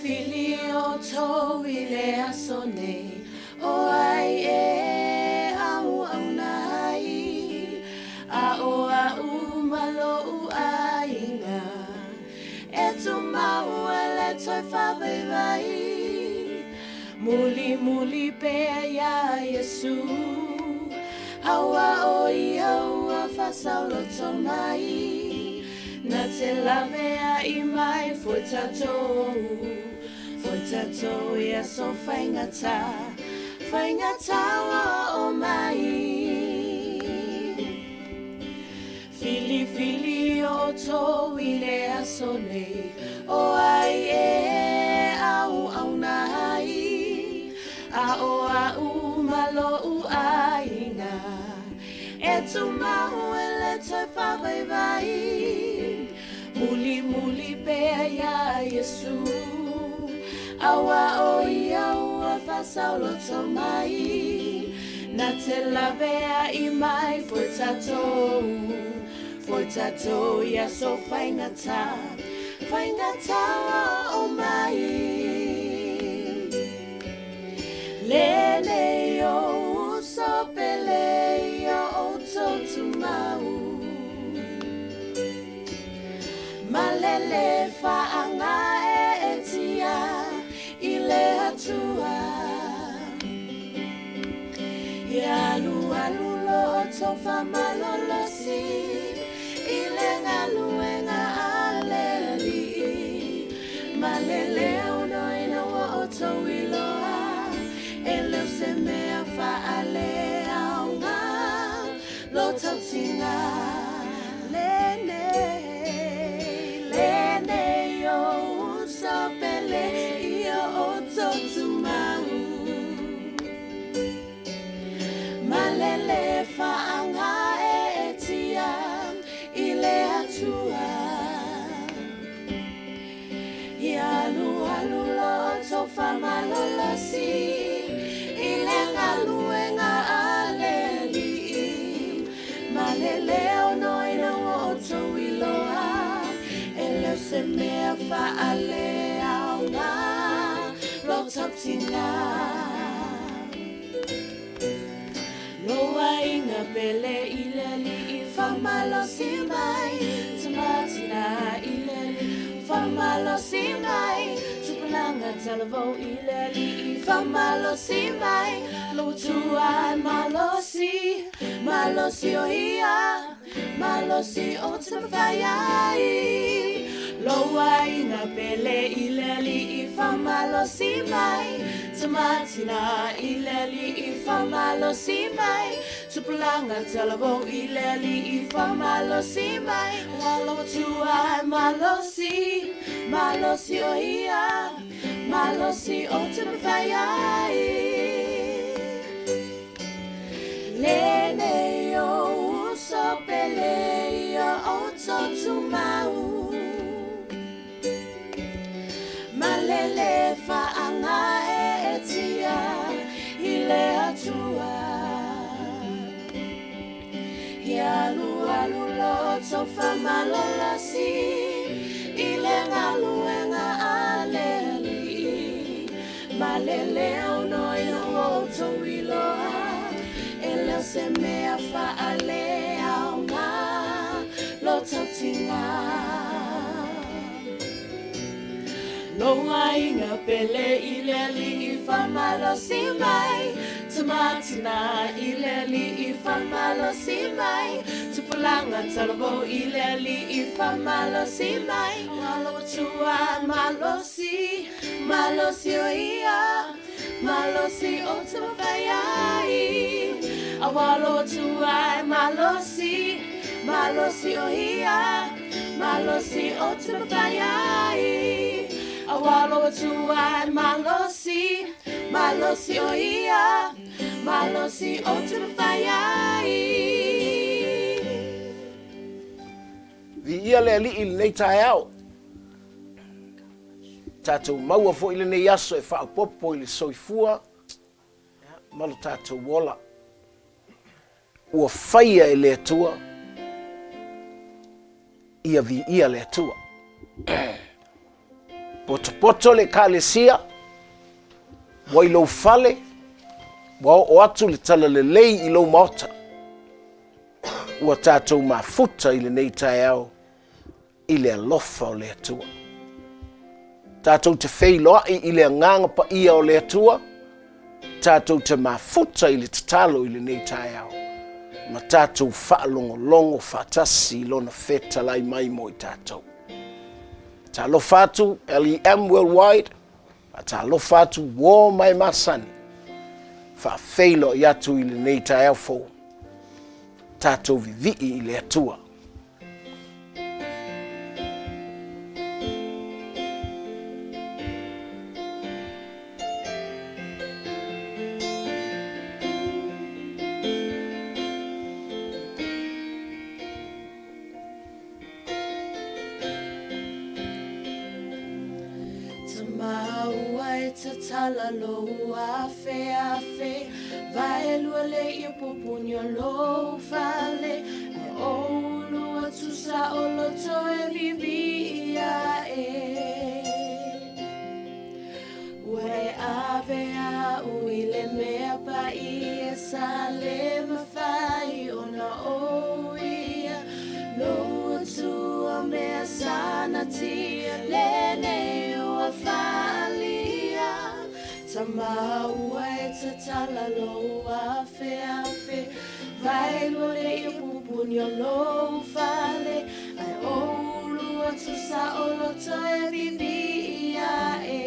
Filifili outou i le aso nei, o ai e auauna ai, a ʻo aʻu ma loʻu ʻaiga, e tumau e le toe faavaivai. Mulimuli pea iā Iesū, auā ʻo ia ua faasaoloto mai, Na te laveaʻi mai foi tatou, foi tatou i aso faigata, faigata ua oo mai. Filifili outou i le aso nei, o ai e auauna ai, a ʻo aʻu ma loʻu ʻaiga. E tumau e le toe faavaivai, Mulimuli pea iā Iesū, Auā ʻo ia ua faasaoloto mai, Na te laveaʻi mai foi tatou, Foi tatou i aso faigata, Faigata ua oo mai. Lenei ou uso pele ia outou tumau. Malele faaaga eetia i le Atua. Ia alualu lo outou faamalolosi i le galuega a le Alii. Malele ono ina ua outou iloa, e le o se mea faaleaoga lo tautiga. Lenei, lenei ou uso pele ia outou tumau. Malele faagaeetia i le Atua. Ia alualu lo outou faamalolosi i le galuega a le Alii. Malele ono ina ua outou iloa, e le o se mea faaleaoga lo tautiga. Lou aiga pele i le Alii faamalosi mai, Tamatina i le Alii faamalosi mai, Tupulaga talavou i le Alii faamalosi mai, Lou Atua e malosi, malosi o ia, malosi o te mafai ai. Lou aiga pele i le Alii faamalosi mai, Tamatina i le Alii faamalosi mai, Tupulaga talavou i le Alii faamalosi mai, Ua lou Atua e malosi, malosi o ia, malosi o te mafai ai. Lenei ou uso pele ia outou tumau. Malele faagaeetia i le Atua. Ia alualu lo outou faamalolosi i le galuega a le Alii. Malele ono ina ua outou iloa, e le o se mea faaleaoga lo tautiga. Lou aiga pele i le Alii faamalosi mai, Tamatina i le Alii faamalosi mai, Tupulaga talavou i le Alii faamalosi mai, Ua lou Atua malosi, malosi o ia, malosi o te mafai ai. Auā lou Atua e malosi, malosi o ia, malosi o te mafai ai. Auā lou Atua e malosi, malosi o ia, malosi o te mafai ai. Viia le Alii i lenei taeao. Tatou maua foi lenei aso e faaopoopo i le soifua ma lo tatou ola. Ua faia e le Atua, ia viia le Atua. Potopoto le Ekalesia, ua i lou fale, ua oo atu le talalelei i lou maota. Ua tatou mafuta i lenei taeao i le alofa o le Atua. Tatou te feiloai i le Agaga Paia o le Atua, tatou te mafuta i le tatalo i lenei taeao, ma tatou faalogologo faatasi i Lona fetalai mai mo i tatou. Talofa atu LEM Worldwide, faatalofa atu uo ma e masani, faafeiloai atu i lenei taeao fou, tatou vivii i le Atua. Tamaua e tatala lou afeafe Vaelua le ia pupuni o lou fale Ae ou lua tusa o loto e vivi ia e Ua e ave au i le mea paia sa le mafai ona ou ia Lou atua mea sa natia lenei ua faaalia Tama ua e tatala lou afeafe Vaelua le ia pupuni o lou fale Ae ou ulu atu sa o loto e vivii ae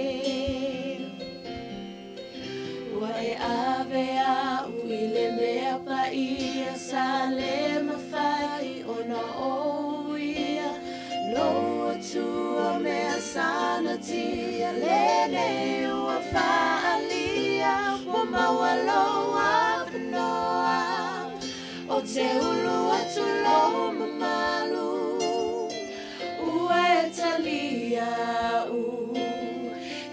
Ua e ave au i le mea paia sa le mafai ona ou ia Lou Atua mea sa natia lenei ua faaalia Ua maua lou avanoa O te ulu atu lou mamalu Ua e talia au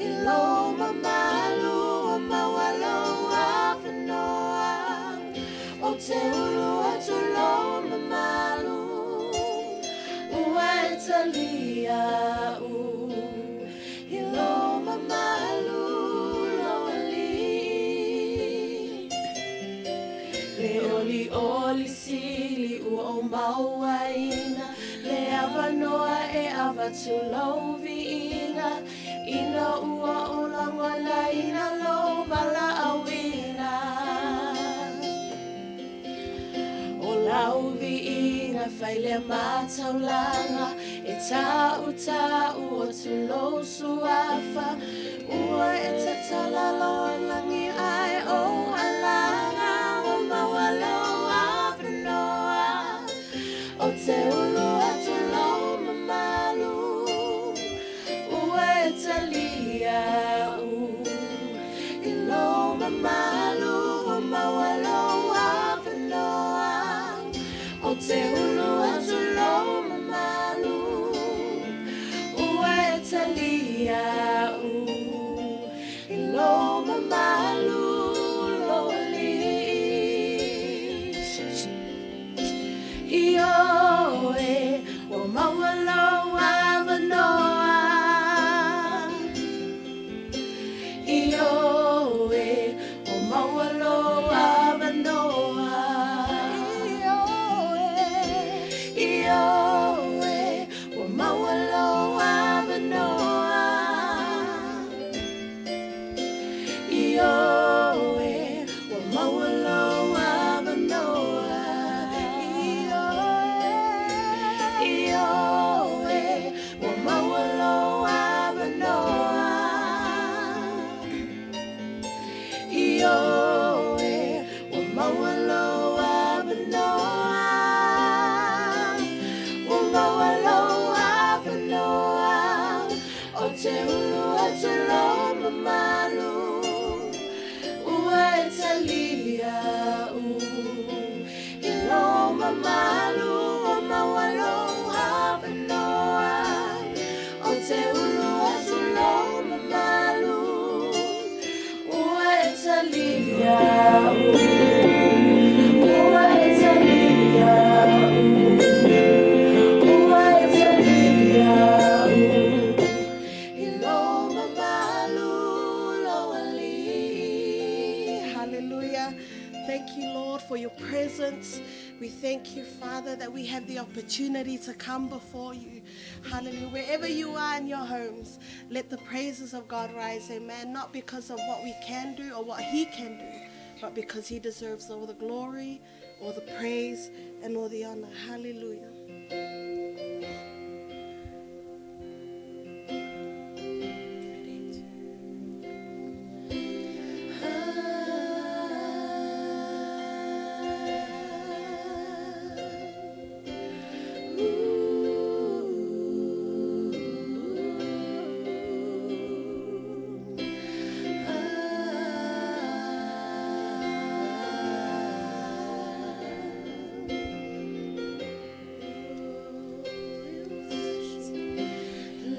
i lou mamalu Ua maua lou avanoa O te ulu atu lou mamalu Ua e talia au i lou mamalu lou alii Le olioli sili ua ou mauaina Le avanoa e avatu lou viiga Ina ua ou lagonaina lou valaauina O lau viiga fai lea ma taulaga E tautau atu lou suafa Ua e tatala lou lagi ae ou alaga Ua maua lou avanoa O te ulu atu lou mamalu Ua e talia au i lou mamalu Ua maua lou avanoa O te ulu atu lou mamalu Ua e talia au i lou mamalu lou alii. opportunity to come before you. Hallelujah. Wherever you are in your homes, let the praises of God rise. Amen. Not because of what we can do or what He can do, but because He deserves all the glory, all the praise, and all the honor. Hallelujah.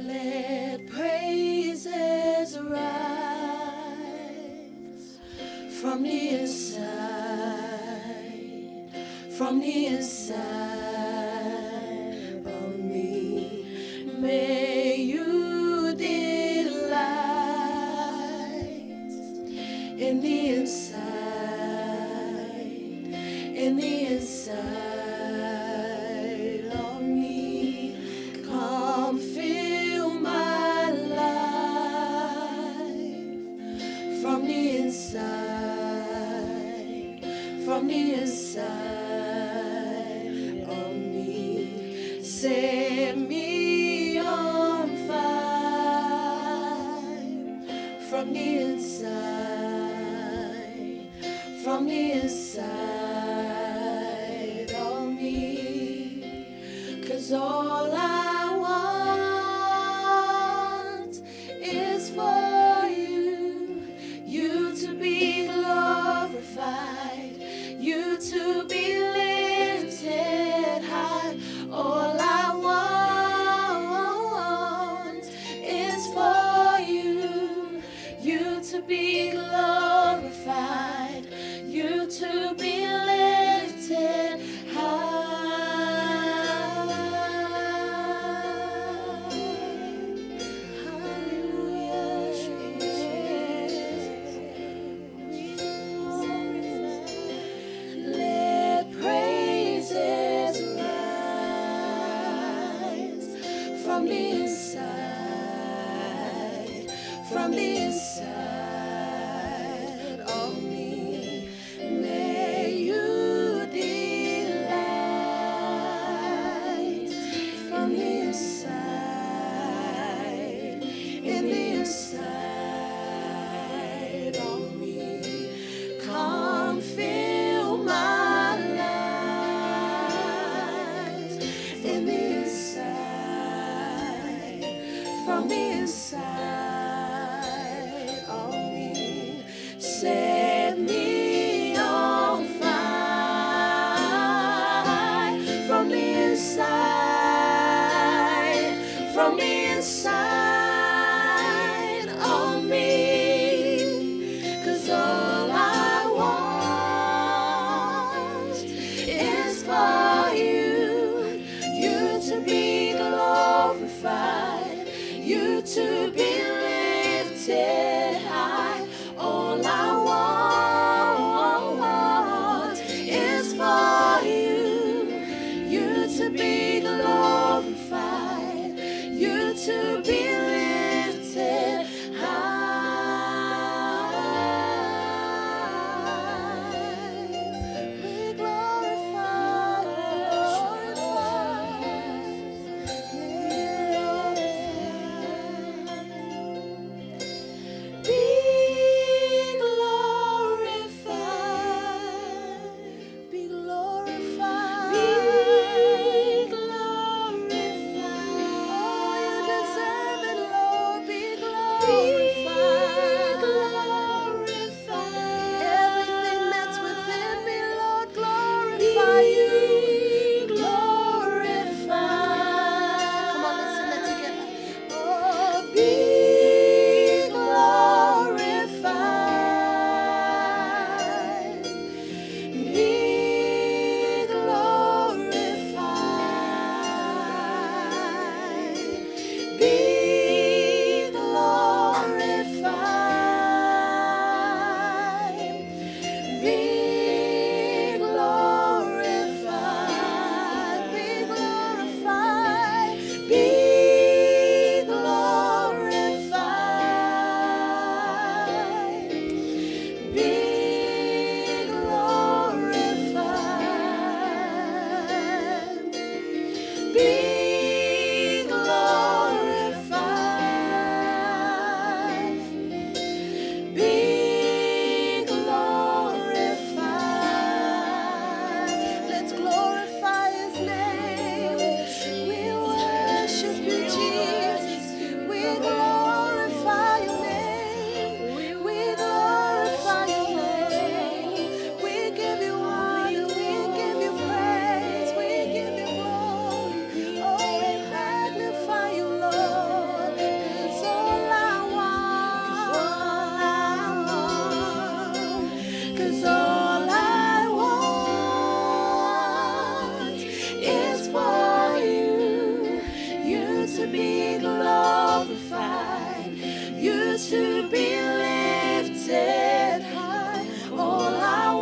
Let praises rise from the inside, from the inside of me. May you delight in the inside, in the inside of me. Come fill my life from the inside, from the inside of me. Set me on fire from the inside, from the inside of me. 'Cause all I want is for you, you to be glorified, you to be lifted high. All I want is for you, you to be glorified, you to be lifted high. Hallelujah, Jesus. We glorify. Let praises rise from the inside, from the inside of me. May you delight from the inside, in the inside of me. Come fill my life in the inside, from the inside of me. Set me on fire from the inside, from the inside of me. 'Cause all I want is for you, you to be glorified, you to be lifted high. All I want is for you, you to be glorified, you to be lifted high. We glorify, glorify, we glorify. to be glorified, you to be lifted high. All I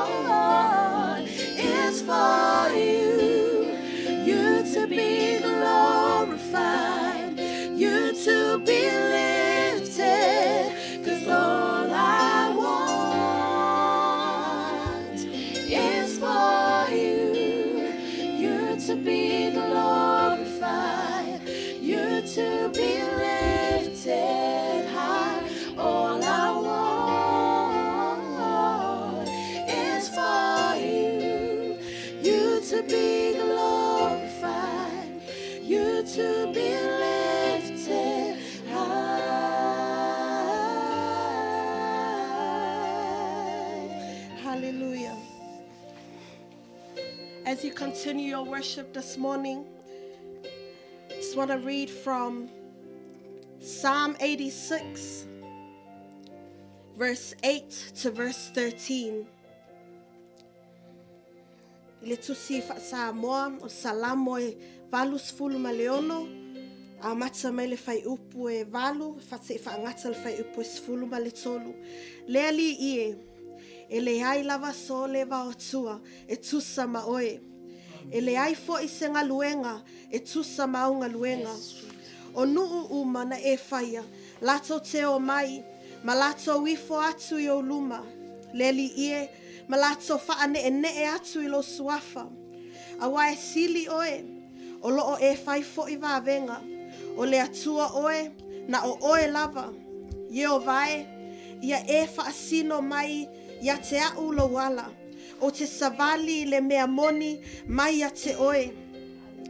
want is for you, you to be glorified, you to be lifted. 'Cause all I want is for you, you to be glorified, you to be lifted high. All I want is for you, you to be glorified, you to be lifted high. Hallelujah. As you continue your worship this morning, just want to read from Psalm 86, verse 8 to verse 13. I le tusi faa-Samoa o Salamo e 86, amata mai le fuaiupu e 8, seia faagata le fuaiupu e 13. Le Alii e, e leai lava so le Atua e tusa ma oe. E leai fo'i se galuega e tusa ma au galuega. O nuu uma na e faia, latou te omai, ma latou ifo atu i ou luma. Le Alii e, ma latou faaneenee atu i lou suafa. Auā e sili oe, o loo e fai fo'i vavega. O le Atua oe, na o oe lava. Ieova e, ia e faasino mai ia te a'u lou ala. Ou te savali i le mea moni mai ia te oe.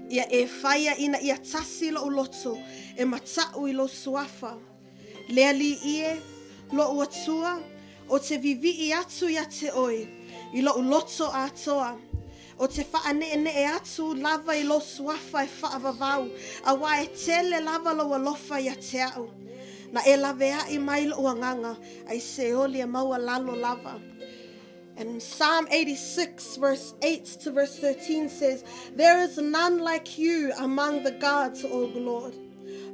Ia e faia ina ia tasi lo'u loto e mata'u i lou suafa. Le Alii e, lo'u Atua, ou te vivii atu ia te oe, i lo'u loto atoa. Ou te faaneenee atu lava i lou suafa e faavavau, auā e tele lava lou alofa ia te a'u. Na e laveai mai lo'u agaga, ai Seoli e maualalo lava. And Psalm 86, verse 8 to verse 13 says, There is none like you among the gods, O Lord,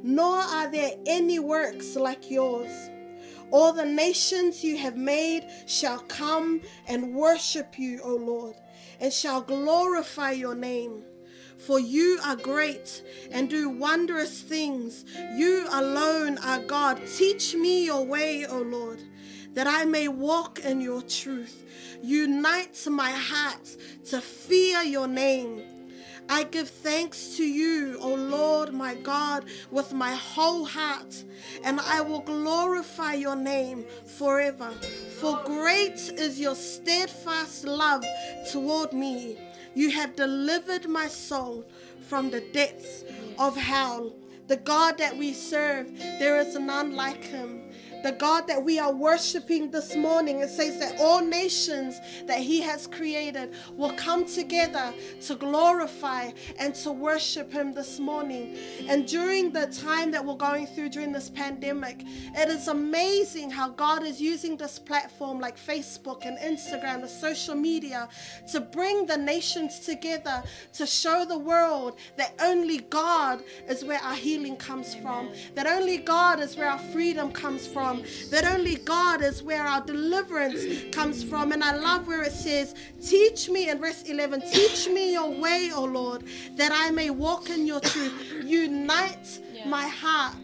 nor are there any works like yours. All the nations you have made shall come and worship you, O Lord, and shall glorify your name. For you are great and do wondrous things. You alone are God. Teach me your way, O Lord, that I may walk in your truth. Unite my heart to fear your name. I give thanks to you, O Lord my God, with my whole heart, and I will glorify your name forever. For great is your steadfast love toward me. You have delivered my soul from the depths of hell. The God that we serve, there is none like him. The God that we are worshiping this morning, it says that all nations that he has created will come together to glorify and to worship him this morning. And during the time that we're going through during this pandemic, it is amazing how God is using this platform like Facebook and Instagram, the social media, to bring the nations together to show the world that only God is where our healing comes from, that only God is where our freedom comes from, that only God is where our deliverance comes from. And I love where it says, Teach me, in verse 11, teach me your way, O Lord, that I may walk in your truth. Unite my heart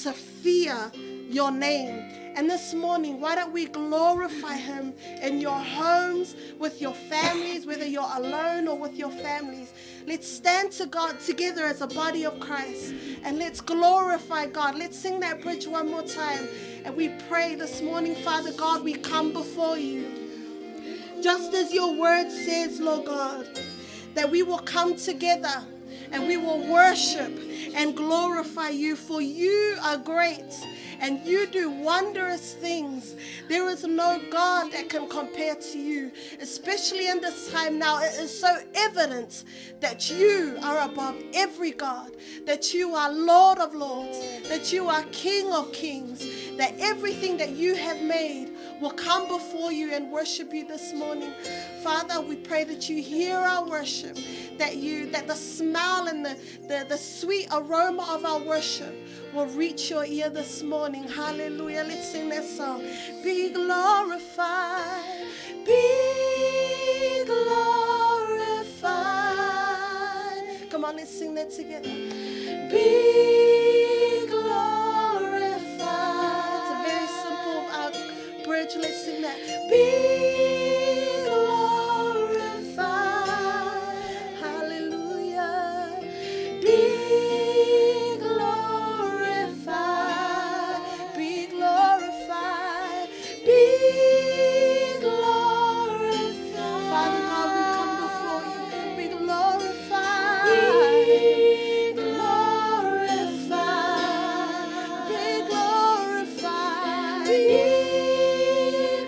to fear your name. And this morning, why don't we glorify him in your homes, with your families, whether you're alone or with your families? Let's stand to God together as a body of Christ and let's glorify God. Let's sing that bridge one more time. And we pray this morning, Father God, we come before you. Just as your word says, Lord God, that we will come together and we will worship and glorify you, for you are great and you do wondrous things. There is no God that can compare to you, especially in this time now. It is so evident that you are above every God, that you are Lord of lords, that you are King of kings, that everything that you have made will come before you and worship you this morning. Father, we pray that you hear our worship, that you that the smell and the, the, the sweet aroma of our worship will reach your ear this morning. Hallelujah. Let's sing that song. Be glorified. Be glorified. Come on, let's sing that together. Be glorified. It's a very simple uh, bridge. Let's sing that. Be glorified. Hallelujah. Be glorified. Be glorified. Be glorified. Father God, we come before you. Be glorified. Be glorified. Be glorified. Be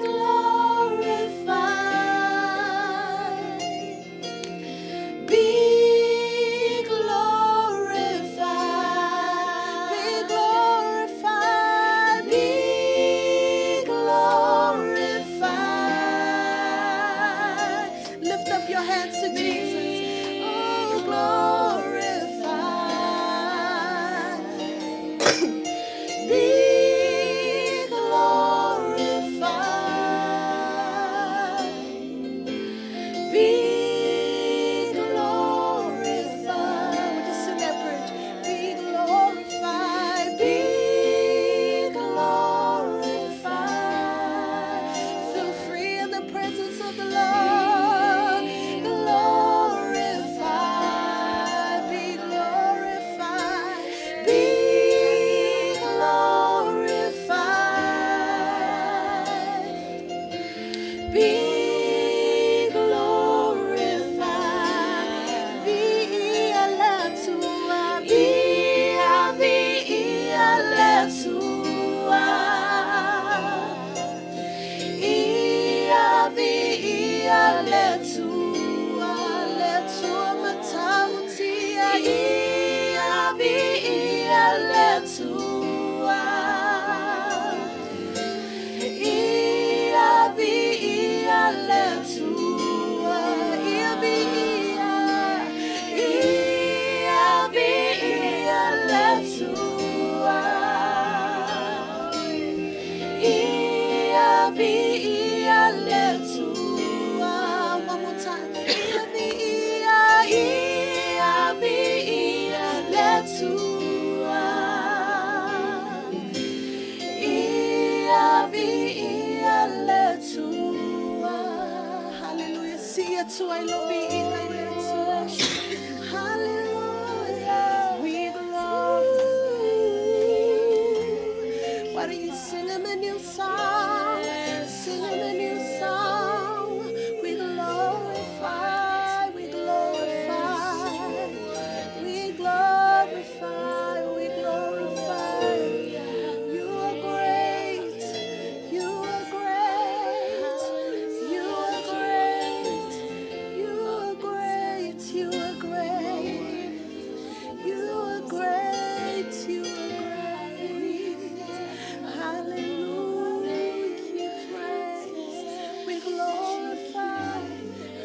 glorified. Be glorified. Be glorified. Be glorified. Lift up your hands to Jesus. Oh, glorified. Be glorified. Be glorified. We just sing that bridge. Be glorified. Be glorified. Feel free in the presence of the Lord. Glorified. Be glorified. Be glorified. Be glorified. Viia le Atua. Ia viia le Atua. Ia viia le Atua. Le Atua matautia. Ia viia le Atua. Ia viia le Atua. Ia viia. Ia viia le Atua. Ia viia le Atua. One more time. Ia viia, ia viia le Atua. Ia viia le Atua. Hallelujah. See you to I love you. Hallelujah. We glorify. Why don't you sing him a new song? Sing him a new song. We glorify, we glorify, we glorify, we glorify. You are great, you are great, you are great, you are great, you are great. You are great, you are great. Hallelujah, praise. We glorify.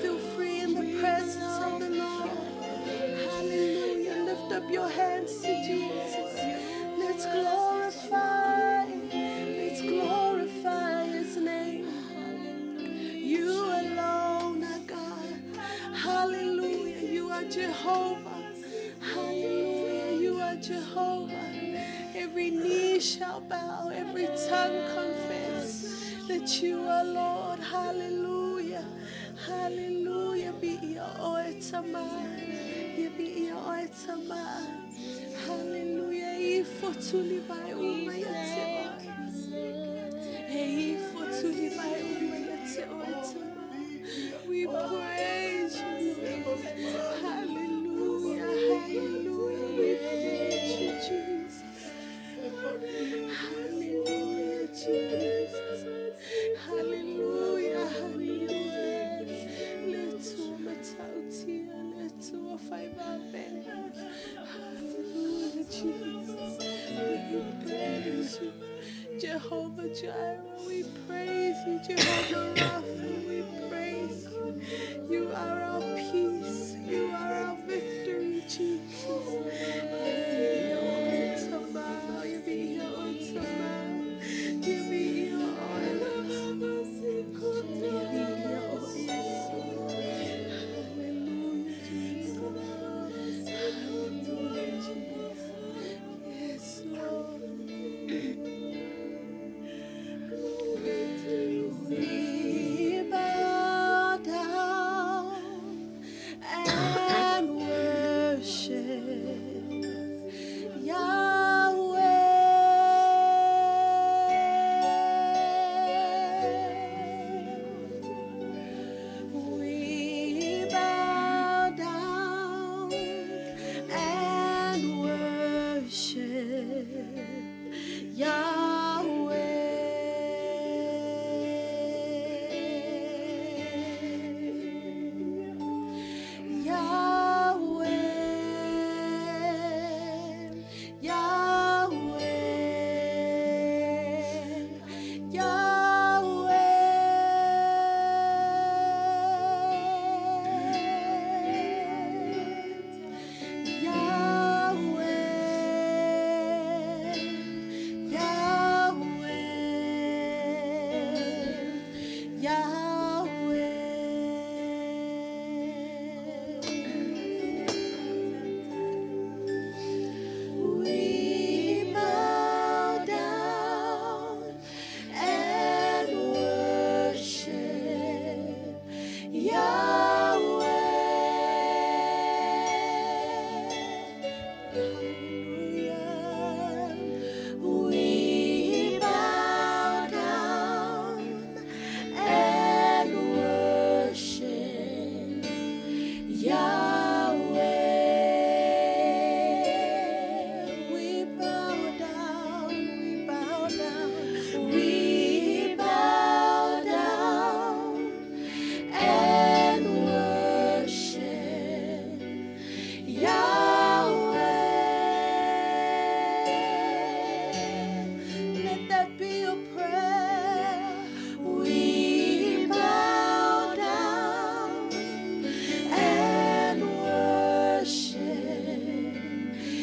Feel free in the presence of the Lord. Hallelujah. Lift up your hands to Jesus. Let's glorify. Let's glorify his name. You alone are God. Hallelujah. You are Jehovah. Hallelujah. You are Jehovah. Every knee shall bow, every tongue confess that you are Lord. Hallelujah. Hallelujah. Viia oe Tama. Ia viia oe Tama. Hallelujah. I fotuli vai uma ia te oe. E i fotuli vai uma ia te oe Tama. We praise you, Lord. Hallelujah. Hallelujah. We praise you, Jesus. Hallelujah, Jesus. Hallelujah, hallelujah. Le Atua matautia, le Atua faivavega. Hallelujah, Jesus. We praise you. Jehovah Jireh, we praise you, Jehovah Rapha. We praise you. You are our peace. You are our victory, Jesus. Yes, Lord. We bow down and worship Yahweh. We bow down and worship Yahweh. Yahweh, Yahweh, Yahweh, Yahweh, Yahweh, Yahweh. We bow down and worship Yahweh. Hallelujah. We bow down and worship Yahweh. We bow down, we bow down, we bow down and worship Yahweh. Let that be your prayer. We bow down and worship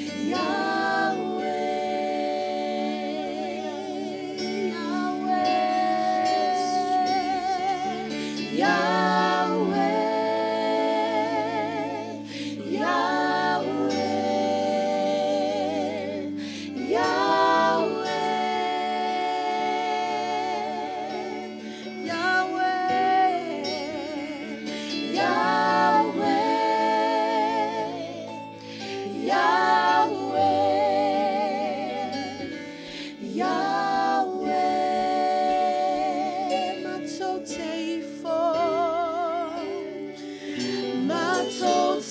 Yahweh, Yahweh, Yahweh, Yahweh, Yahweh, Yahweh, Yahweh, Yahweh, Matoteifo, Matoteifo,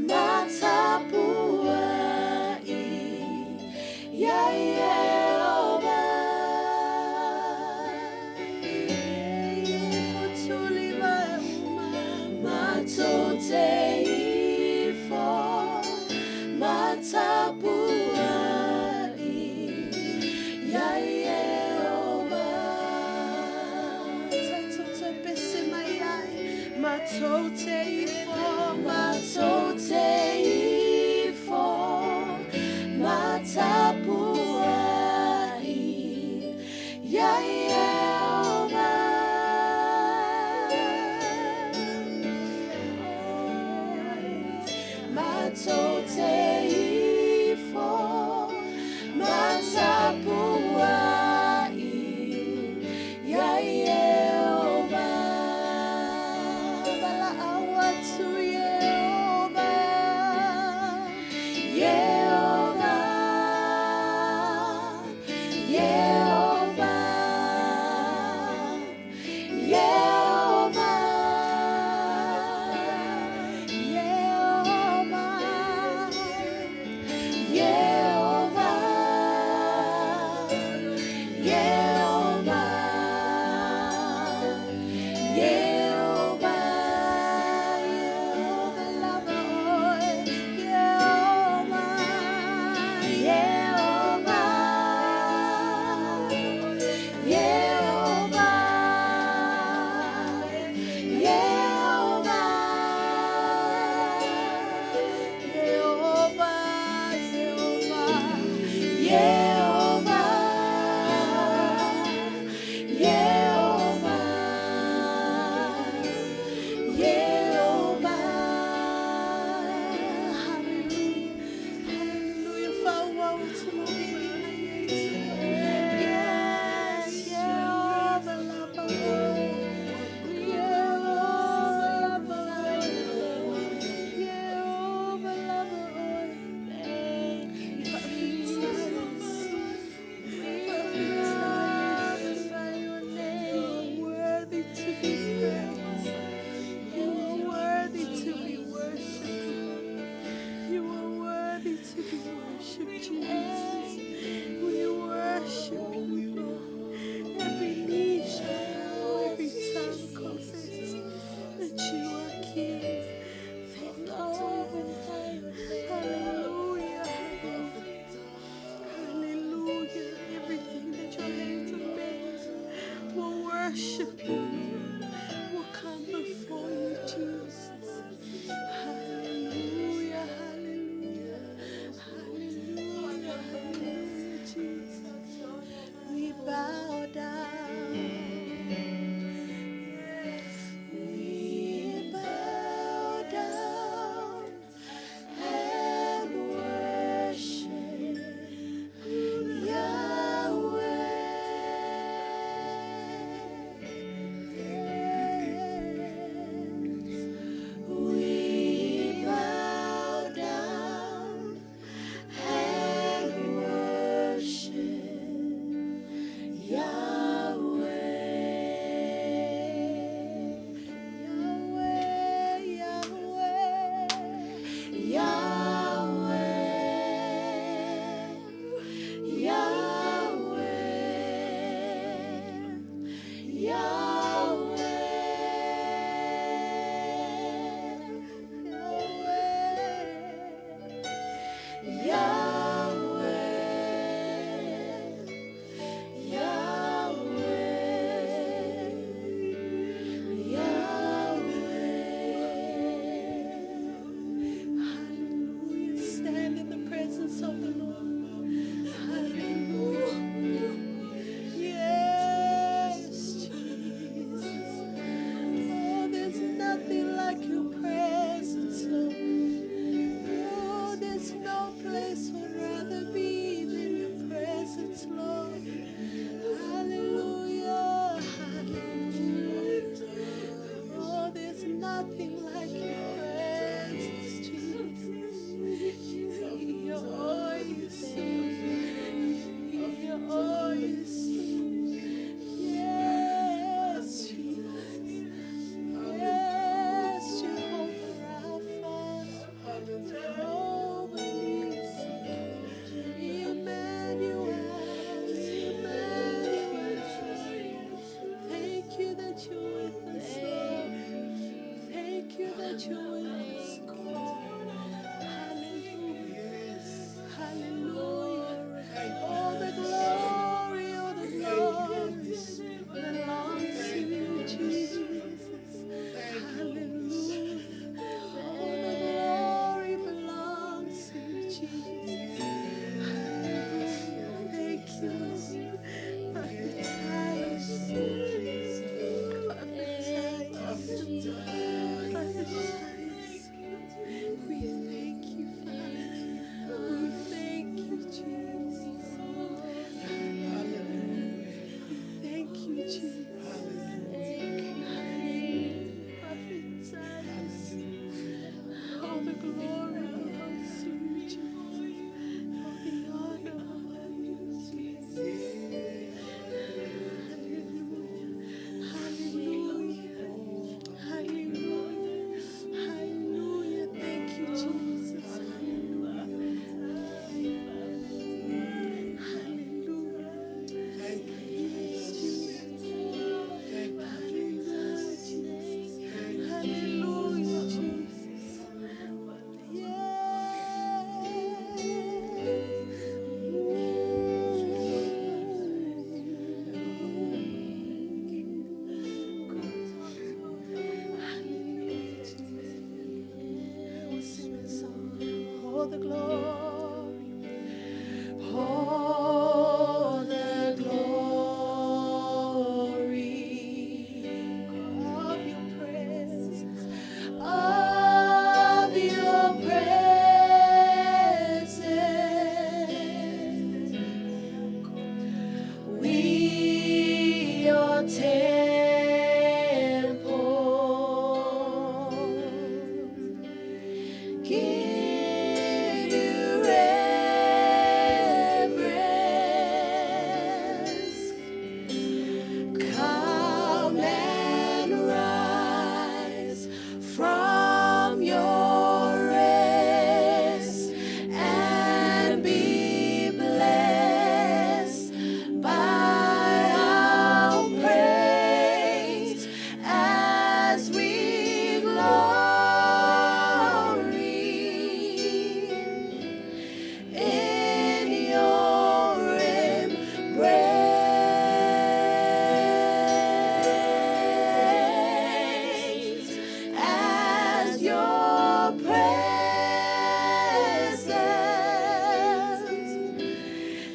Matapuai, Yayeoba. Matoteifo, Matapuai, Yayeoba. Matoteifo, Matoteifo, Matapuai, Yayeoba. Matoteifo, Matapuai, Yayeoba. Bala'awatu Yehovah, Yehovah, Yehovah, Yehovah, Yehovah. All the glory, all the glory of your presence, of your presence. We your temple give you reverence. Come and rise from your rest and be blessed by our praise as we glory in your embrace as your presence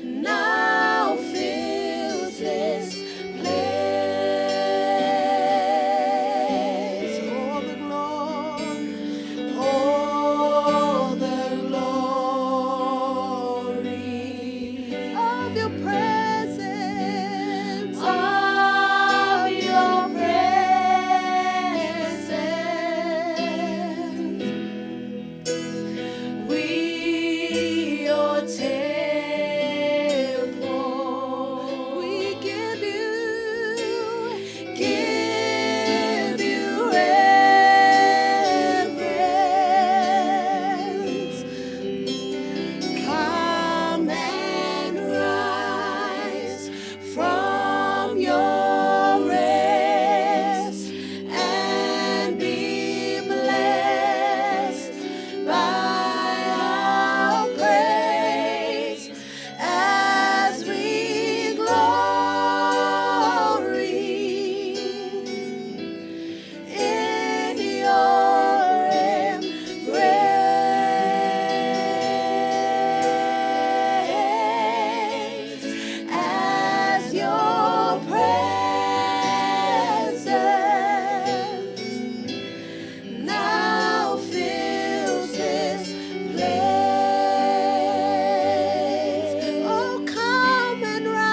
now fills this place. All the glory, all the glory of your presence, of your presence. We your temple, we give you reverence. Come and rise from your rest and be blessed by our praise as we glory in your embrace as your presence now fills this place. Oh, come and rise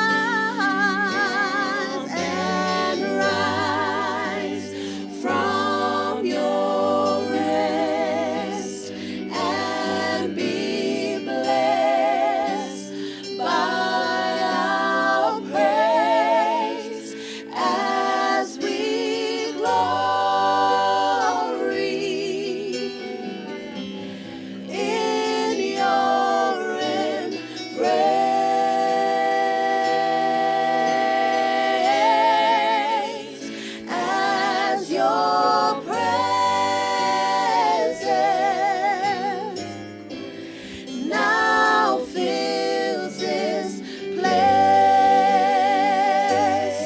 from your rest and be blessed by our praise as we glory in your embrace as your presence now fills this place.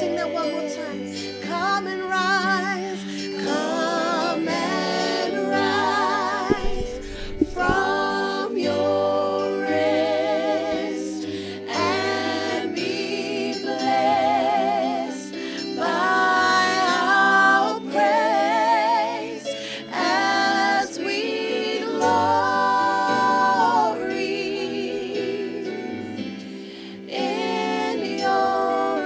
Sing that one more time. Come and rise, come and rise from your rest and be blessed by our praise as we glory in your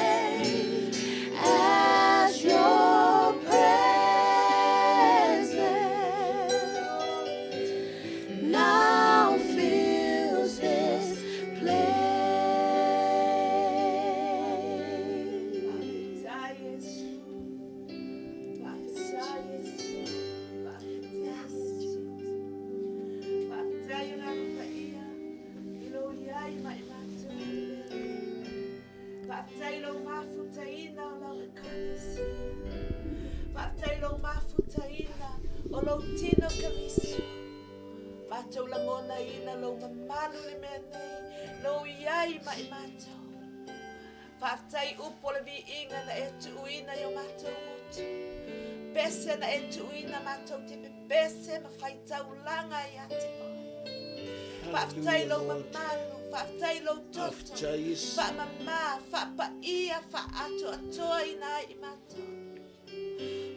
embrace as your presence now fills this place. Faafetai lou mafutaina o lau ekalesia. Faafetai lou mafutaina o lou tino Keriso. Matou lagonaina lou mamalu i le mea nei, lou iai ma i matou. Faafetai upu o le viiga na e tuuina i o matou gutu. pese na e tuuina matou te pepese ma faitaulaga ia te Oe. Faafetai i lou mamalu, faafetai i lou toto, faamama, faapaia, faaatoatoaina ai i matou.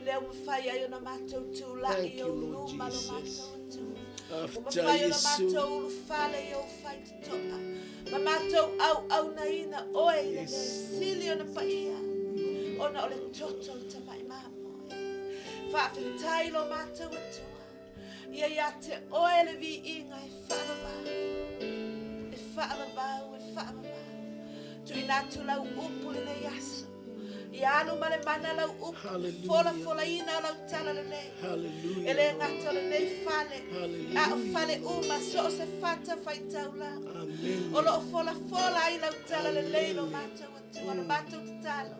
Lea ua mafai ai ona matou tulai i ou luma lo matou Atua. Ua mafai ona matou ulufale i ou faitotoa ma matou auaunaina oe i le mea sili ona paia, ona o le toto o le tamai mamoe. Faafetai lo matou Atua. Ia ia te oe le viiga e faavavau, e faavavau, e faavavau. Tuuina atu lau upu lenei aso. Ia alu ma le mana lau upu, folafolaina o lau tala lelei. E le gata o lenei fale, a o fale uma, so o se fata faitaulaga. O lo o folafola ai lau tala lelei lo matou Atua, le matou tatalo.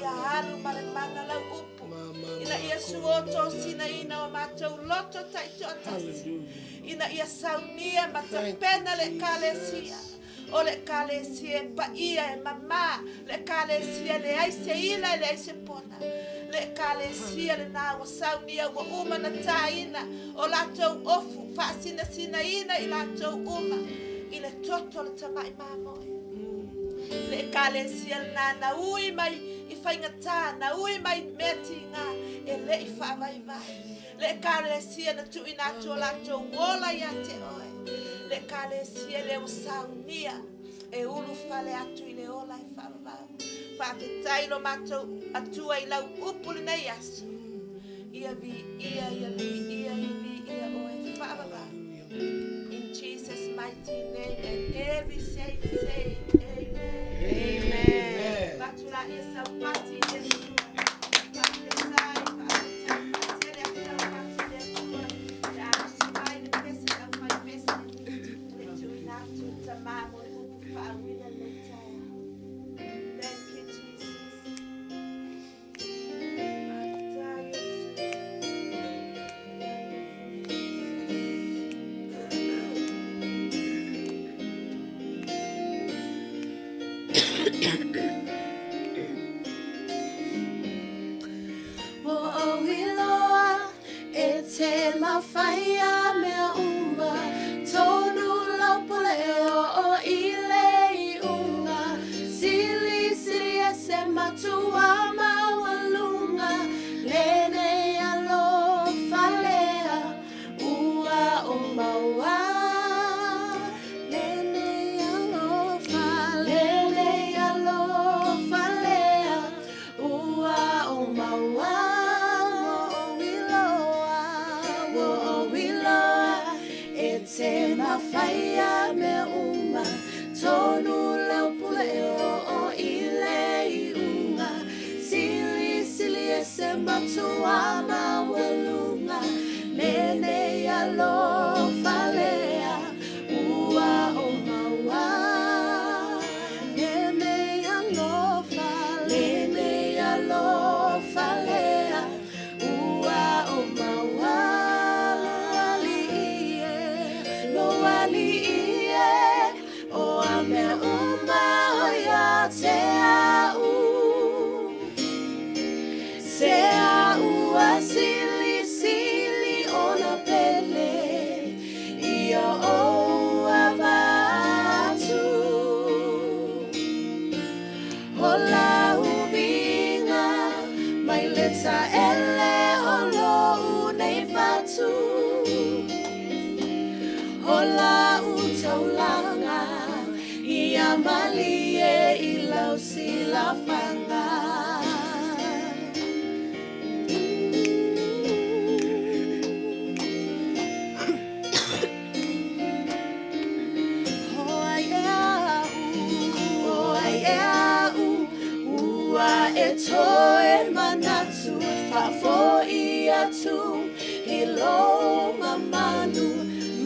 Ia alu ma le mana lau upu, ina ia suotosinaina o matou loto taitoatasi, ina ia saunia ma tapena le Ekalesia. O le Ekalesia e paia, e mama, le Ekalesia e leai se ila, e leai se pona. Le Ekalesia lena ua saunia, ua uma na taina o latou ofu, faasinasinaina i latou uma i le toto o le tamai mamoe. Le Ekalesia lena na ui mai i faigata, na ui mai i mea tiga, e le i faavaivai. Le Ekalesia na tuuina atu o latou ola ia te oe. Le Ekalesia lea ua saunia e ulufale atu i le ola e faavavau. Faafetai lo matou Atua i lau upu lenei aso. Ia viia, ia viia, ia viia oe faavavau. In Jesus' mighty name and every saint say amen. Amen. Vatulaia saupati i le Atua. Faafetai, faafetai, faatele atu saupati i le Atua. Pe a usi mai le pese le aufaipese, le tuuina atu i tama mo le upu faauina lenei taeao. Thank you, Jesus. Faafetai, Iesu. Ua ou iloa e te mafaia mea uma, tonu lau pule e oo i le iuga, silisili ese matua maualuga, lenei alofa lea ua ou maua. Lenei alofa, lenei alofa lea ua ou maua. Ua ou iloa, ua ou iloa e te mafaia mea uma, tonu lau pule e oo i le iuga, silisili ese matua maualuga, lenei alofa lea ua ou maua. Lenei alofa, lenei alofa lea ua ou maua. Lo alii e, lo alii e, o a mea uma o ia te au. Se a ua silisili ona pele ia ou avatu. O lau viiga mai le taele o lou nei fatu. O lau taulaga ia malie i lau silafaga. O ai ea au, o ai ea au, ua e toe manatu e faafoi atu i lou mamalu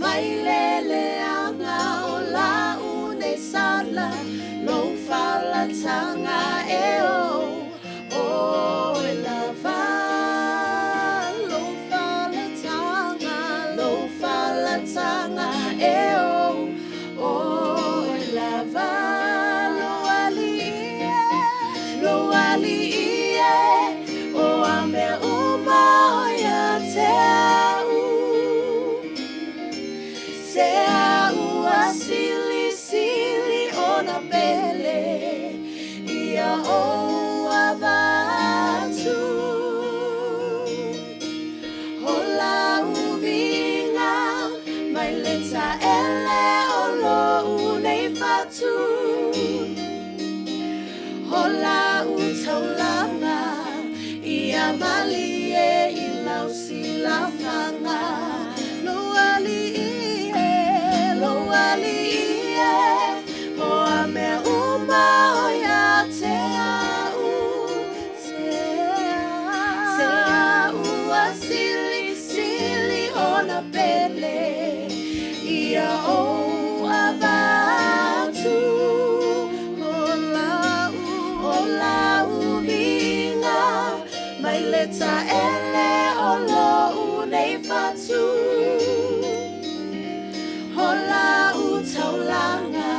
mai le leaga o lau nei sala, lou falataga e o oe lava. Lou falataga, lou falataga e o oe lava. Lo alii e, lo alii e, o a mea uma Mai le taele o lou nei fatu O lau taulaga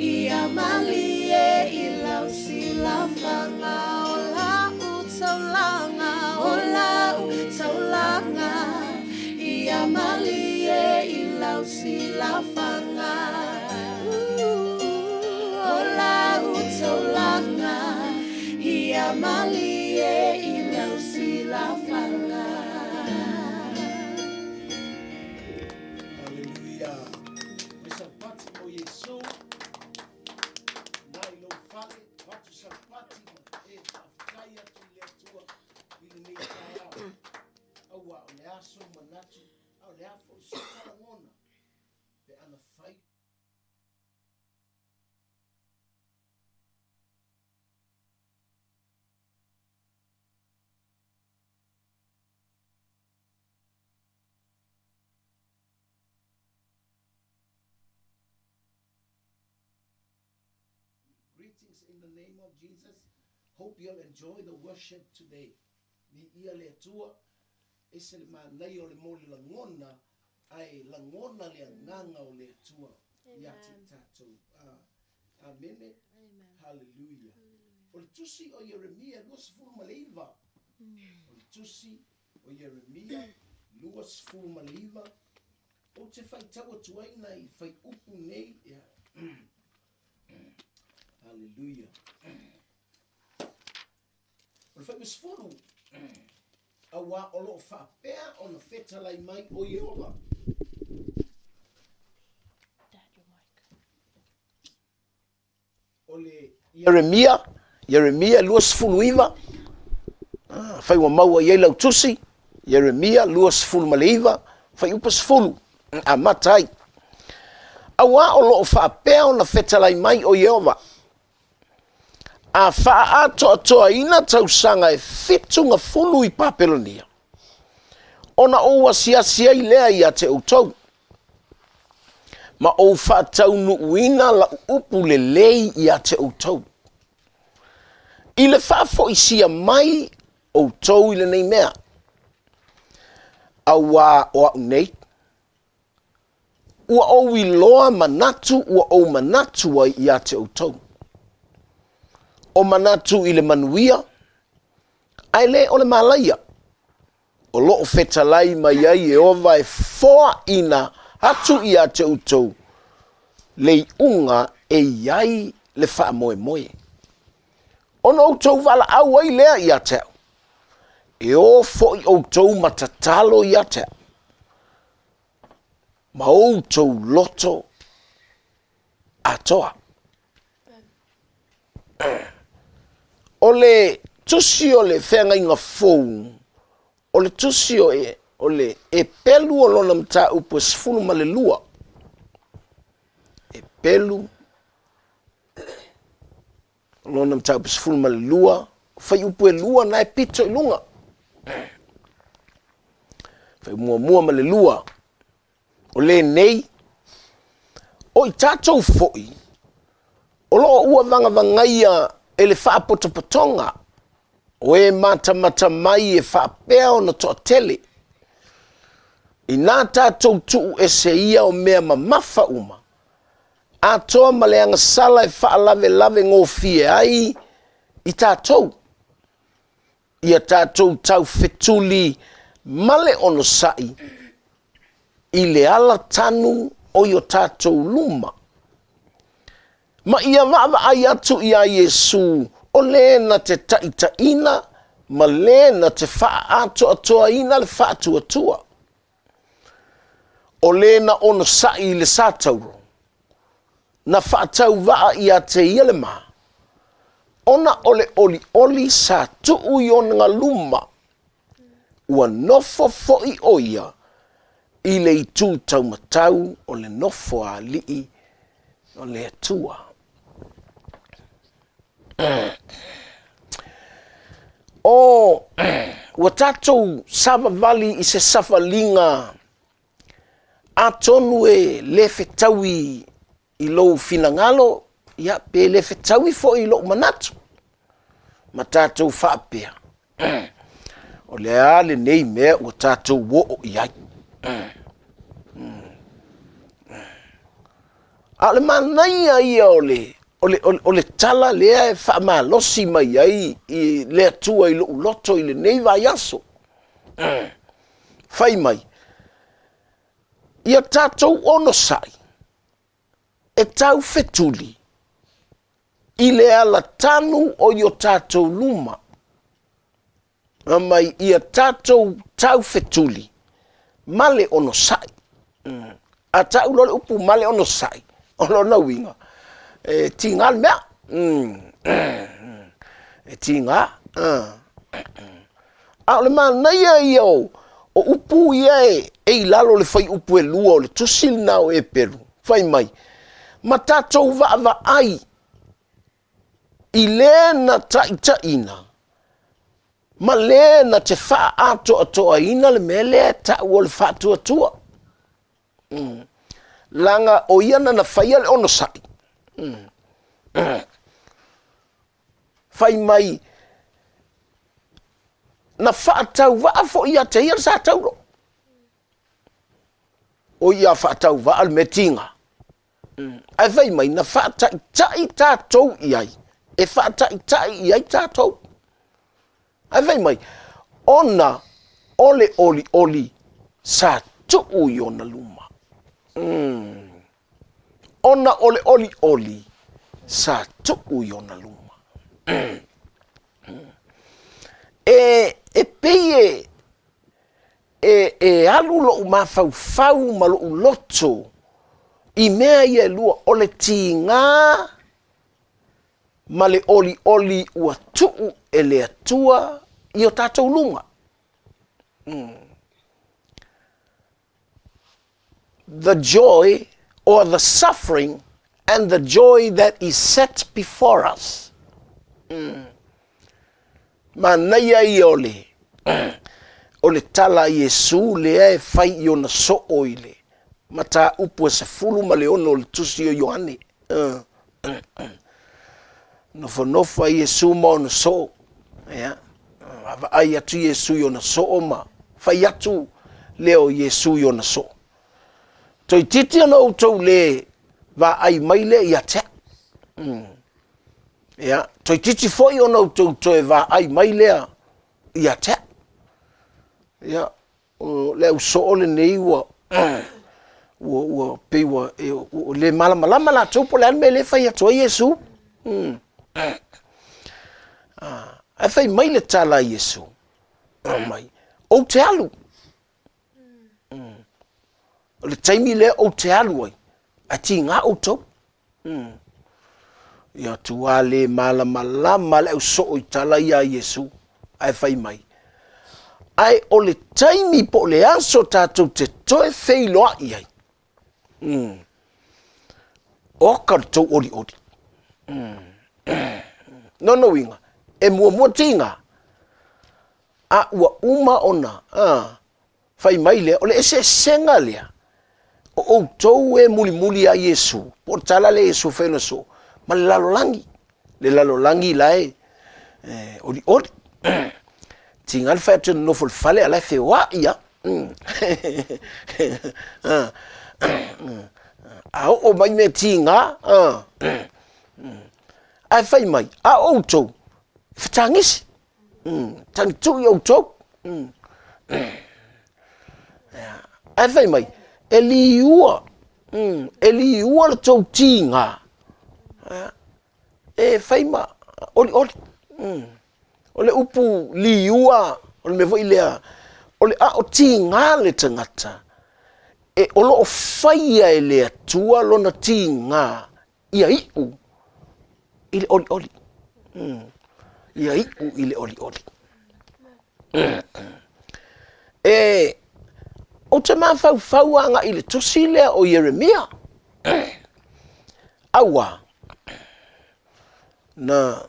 Ia malie i lau silafaga O lau taulaga O lau taulaga Ia malie i lau silafaga O lau taulaga Ia malie i lau silafaga. Haleluia. Mai salapati mo Iesu. Na i lou fale, avatu salapati ma e faafetai atu i le Atua i lenei taeao. Aua o le a sou manatu, a o le a foi sona lagona pe ana fai Greetings in the name of Jesus. Hope you'll enjoy the worship today. Viia le Atua, ese le manaia o le moli lagona, ae lagona le agaga o le Atua ia te tatou. Amene. Hallelujah. O le tusi o Ieremia 29. O le tusi o Ieremia 29. Ou te faitau atu ai nai faiupu nei. Ia. Hallelujah. O le fuaiupu 10, auā o lo o faapea ona fetalai mai o Ieova. O le Ieremia, Ieremia 29, afai ua maua i ai lau tusi, Ieremia 29, fuaiupu 10, amata ai. Auā o lo o faapea ona fetalai mai o Ieova, A faaatoatoaina tausaga e 70 i Papelonia, ona ou asiasi ai lea ia te outou, ma ou faataunuuina lau upu lelei ia te outou, i le faafoisia mai outou i lenei mea, auā o a'u nei, Ua ou iloa manatu ua ou manatu ai ia te outou. O manatu i le manuia, ae le o le malaia. O lo o fetalai mai ai Ieova e foaina atu ia te outou le iuga e i ai le faamoemoe. Ona outou valaau ai lea ia te au, e o foi outou ma tatalo ia te au, ma outou loto atoa. O le tusi o le feagaiga fou, o le tusi o, e, o le Epelu o lona mataupu e 12. Epelu lona mataupu 12, fuaiupu e lua na e pito i luga. Fuaiupu muamua ma le lua. O lenei, o i tatou foi, o lo o ua vagavagaia e le faapotopotoga o e matamata mai e faapea ona toatele, inā tatou tuu ese ia o mea mamafa uma, atoa ma le agasala e faalavelave gofie ai i tatou, ia tatou taufetuli ma le onosai i le ala tanu o i o tatou luma, ma ia vaavaai atu iā Iesū o le na te taitaina ma le na te faaatoatoaina le faatuatua. O le na onosai i le satauro, na faatauvaa ia te ia le ma, ona o le olioli sa tuu i ona luma, ua nofo foi o ia i le itu taumatau o le nofo a alii o le Atua. O, ua tatou savavali i se savaliga atonu e le fetaui i lou finagalo, ia, pe le fetaui foi i lou manatu, ma tatou faapea. O le a lenei mea ua tatou oo i ai? A o le manaia ia o le, o le, o le tala lea e faamalosi mai ai i le Atua i lou loto i lenei vaiaso. Fai mai, ia tatou onosai e taufetuli i le alatanu o i o tatou luma, ma mai ia tatou taufetuli ma le onosai. A tau loa le upu ma le onosai, o lona uiga, e tiga le mea. E tiga. A o le manaia ia o upu ia e i lalo o le fuaiupu e 2 o le tusi lena o Eperu, fai mai, ma tatou vaavaai i le na taitaiina ma le na te faaatoatoaina le mea lea e tau o le faatuatua. Leaga o ia na na faia le onosai. Fai mai, na faatauvaa foi ia te ia le sa taulo. O ia faatauvaa le mea tiga. Ae fai mai, na faataitai tatou i ai, e faataitai i ai tatou. Ae fai mai, ona o le olioli sa tuu i ona luma. Ona o le olioli sa tuu i ona luma. E pei e e alu lou mafaufau ma lou loto i mea ia e lua, o le tiga ma le olioli ua tuu e le Atua i o tatou luma. The joy or the suffering and the joy that is set before us. Manaia ia o le, o le tala a Iesu lea e fai i ona soo i le mataupu e 16 o le tusi o Ioane. Nofonofo a Iesu ma ona soo, ia, vaavaai atu Iesu i ona soo ma fai atu lea o Iesu i ona soo. Toeitiiti ona outou le vaai mai lea ia te au. Ia, toeitiiti foi ona outou toe vaai mai lea ia te au. Ia, o le au soo lenei ua ua ua pei ua e, ua le malamalama latou po o le a le mea lea e fai atu ai Iesu. Ae fai mai le tala a Iesu, mai, ou te alu. O le taimi lea ou te alu ai, ae tiga outou. Ia tua le malamalama le au soo i tala ia a Iesu, ae fai mai, ae o le taimi po o le aso tatou te toe feiloai ai, oka le tou olioli. Lona uiga, e muamua tiga, a ua uma ona fai mai lea, o le eseesega lea o outou e mulimuli ia Iesu, po o le tala lea Iesu fai ona soo, ma le lalolagi. Le lalolagi la e olioli. Tiga le fai atu e nonofo i le fale, a la e feoai lava. A oo mai mea tiga, ae fai mai, a outou, fetagisi. Tagitu'i outou. Ae fai mai, e liua, e liua le tou tiga e fai ma olioli. O le upu liua, o le mea foi lea, o le a o tiga le tagata, e o lo o faia e le Atua lona tiga ia iu i le olioli. Ia iu i le olioli. E, ou te mafaufau agai i le tusi lea o Ieremia. Auā, na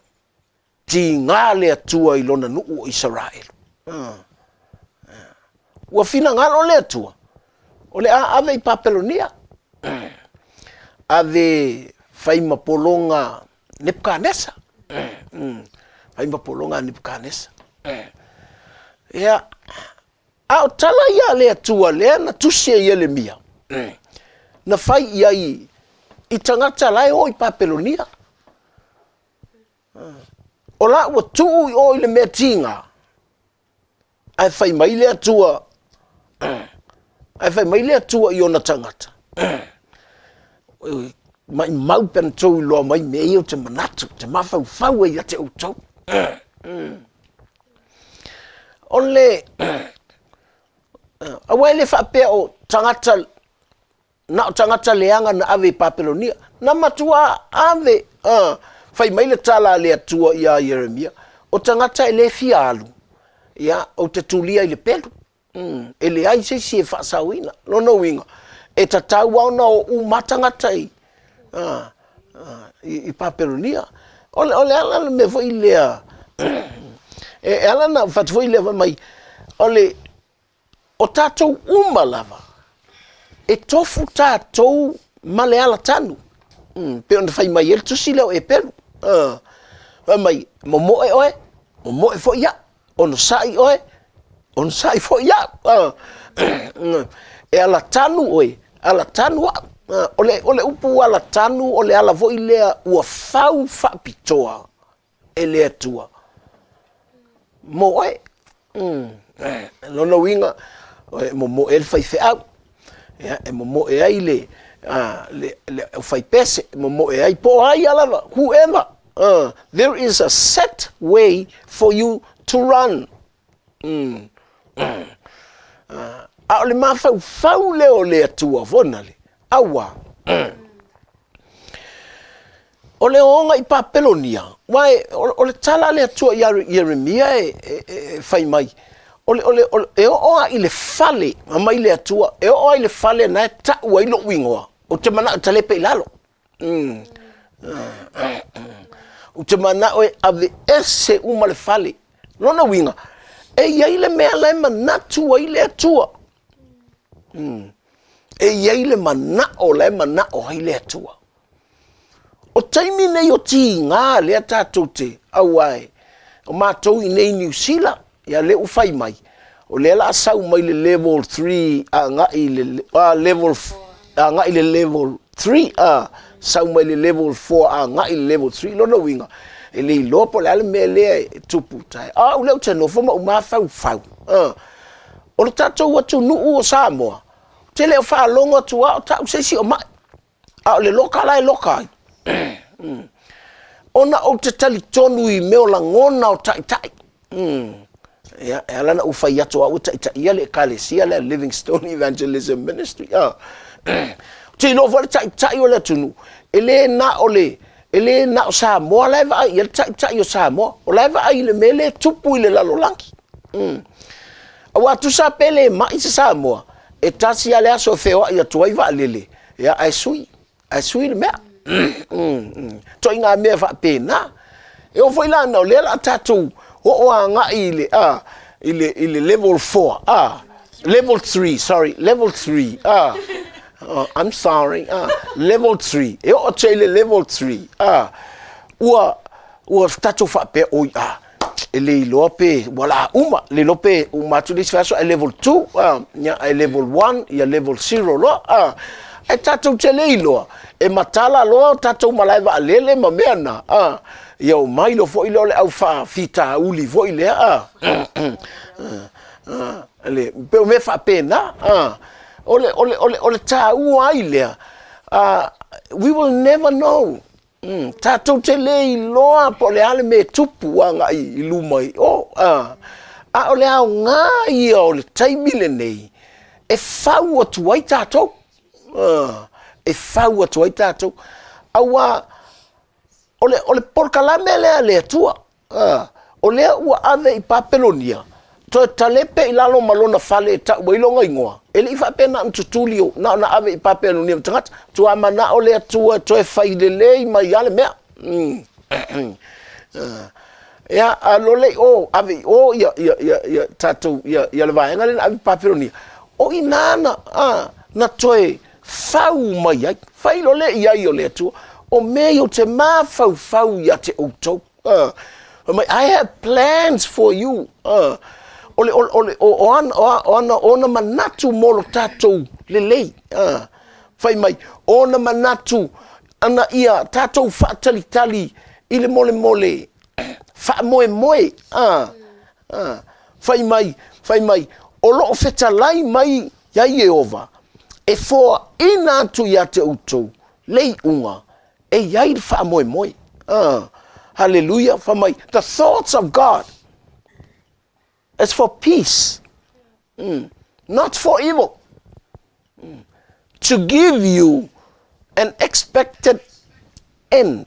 tiga le Atua i lona nuu o Isaraelu. Ua finagalo le Atua, o le a ave i Papelonia, ave fai ma pologa Nepukanesa, fai ma pologa a Nepukanesa. Ia, a o tala ia a le Atua lea na tusi e Ielemia, na fai i ai i tagata la e o i Papelonia. O la ua tuu i o i le mea tiga, ae fai mai le Atua, ae fai mai le Atua i ona tagata, maimau pe ana tou iloa mai mea ia ou te manatu, ou te mafaufau ai ia te outou. O le, aua e le faapea o tagata na o tagata leaga na ave i Papelonia, na matua ave, fai mai le tala a le Atua ia Ieremia, o tagata e le fia alu, ia, ou te tulia i le pelu, e leai se isi e faasaoina. Lona uiga, e tatau lava ona o uma tagata i, i Papelonia. O le, o le ala le mea foi lea, e ala ona fai atu foi lea fai mai, o le, O tatou uma lava, e tofu tatou ma le ala tanu. Pei ona fai mai ai le tusi lea o Eperu. Fai mai, momoe oe, momoe foi au. Onosai oe, onosai foi au. E ala tanu oe, ala tanu au. O le, o le upu ala tanu, o le ala foi lea ua fau faapitoa e le Atua mo oe. Lona uiga, e momoe ai le faifeau, ia, e momoe ai le, le, le aufaipese, e momoe ai po o ai ia lava, whoever. There is a set way for you to run. A o le mafaufau lea o le Atua fona le, aua. O le ooga i Papelonia, aua e, o le tala a le Atua ia Ieremia e, e, e fai mai, o le, o le, o le, e oo lava i le fale, fai mai le Atua, e oo lava i le fale na e tau ai lou igoa, ou te manao e talepe i lalo. Ou te manao e aveese uma le fale. Lona uiga, e i ai le mea la e manatu ai le Atua. E i ai le manao la e manao ai le Atua. O taimi nei o tiga lea tatou te auae, o matou i nei Niu Sila, ia lea ua fai mai, o lea la a sau mai le level 3 agai i le level agai i le level 3, a sau mai le level 4 agai i le level 3, lona uiga, e le iloa po o le a le mea lea e tupu tai. A au lea ou te nofo ma ou mafaufau, o le tatou atunuu o Samoa, ou te le o faalogo atu lava o tau se isi o mai. A o le loka la e loka ai. Ona ou te talitonu i mea o lagona o taitai. Ia, e ala ona ou fai atu au e taitaia le ekalesia lea Livingstone Evangelism Ministry. Ou te iloa foi le taitai o le atunuu, e le na o le, e le na o Samoa la e vaai i ai le taitai o Samoa, o la e vaai i le mea lea e tupu i le lalolagi. Aua tusa pe le mai se Samoa, e tasi lava le aso e feoai atu ai vaalele, ia, ae sui, ae sui le mea. Ituaiga mea faapena. E oo foi la ona o lea o le a tatou oo agai i le, a, i le, i le level 4, a, level 3, sorry, level 3, a, oh, I'm sorry, a, level 3, e oo atu i le level 3, a, ua, ua tatou faapea, oi, a, e le iloa pe ua la uma, le iloa pe uma atu le isi vaiaso ae level 2, ia, ae level 1, ia level 0 loa, a. Ae tatou te le iloa, e matala loa o tatou malae vaalele ma mea na, a. Ia omai loa foi lea o le au faafitauli foi lea, a. A, le, pei o mea faapena, a. O le, o le, o le, o le taua ai lea, a, we will never know. Tatou te le iloa po o le a le mea e tupu agai i luma i o. A o le aoga ia o le taimi lenei e fau atu ai tatou. E fau atu ai tatou. Aua o le, o le polokalame lea a le Atua. Ā, o lea ua ave i Papelonia, toe talepe i lalo ma lona fale e tau ai lona igoa. E le i faapea na ona tutuli, na ona ave i Papelonia ma tagata. Matua manao le Atua e toe fai lelei mai lava le mea. Ia, a loa le i o, ave i o ia, ia, ia, ia tatou, ia, ia le vaega lea na ave i Papelonia, o i ina na, a, na toe fau mai ai. Fai loa lea i ai o le Atua, o mea ia ou te mafaufau ia te outou. Fai mai, I have plans for you. O le, o le, o, ana, o ana, ona manatu mo lo tatou lelei. Fai mai, ona manatu ana ia tatou faatalitali i le molemole faamoemoe. Fai mai, fai mai, o loo fetalai mai ia Ieova e foaina atu ia te outou le iuga e i ai le faamoemoe. Haleluia, fai mai, the thoughts of God is for peace, not for evil, to give you an expected end.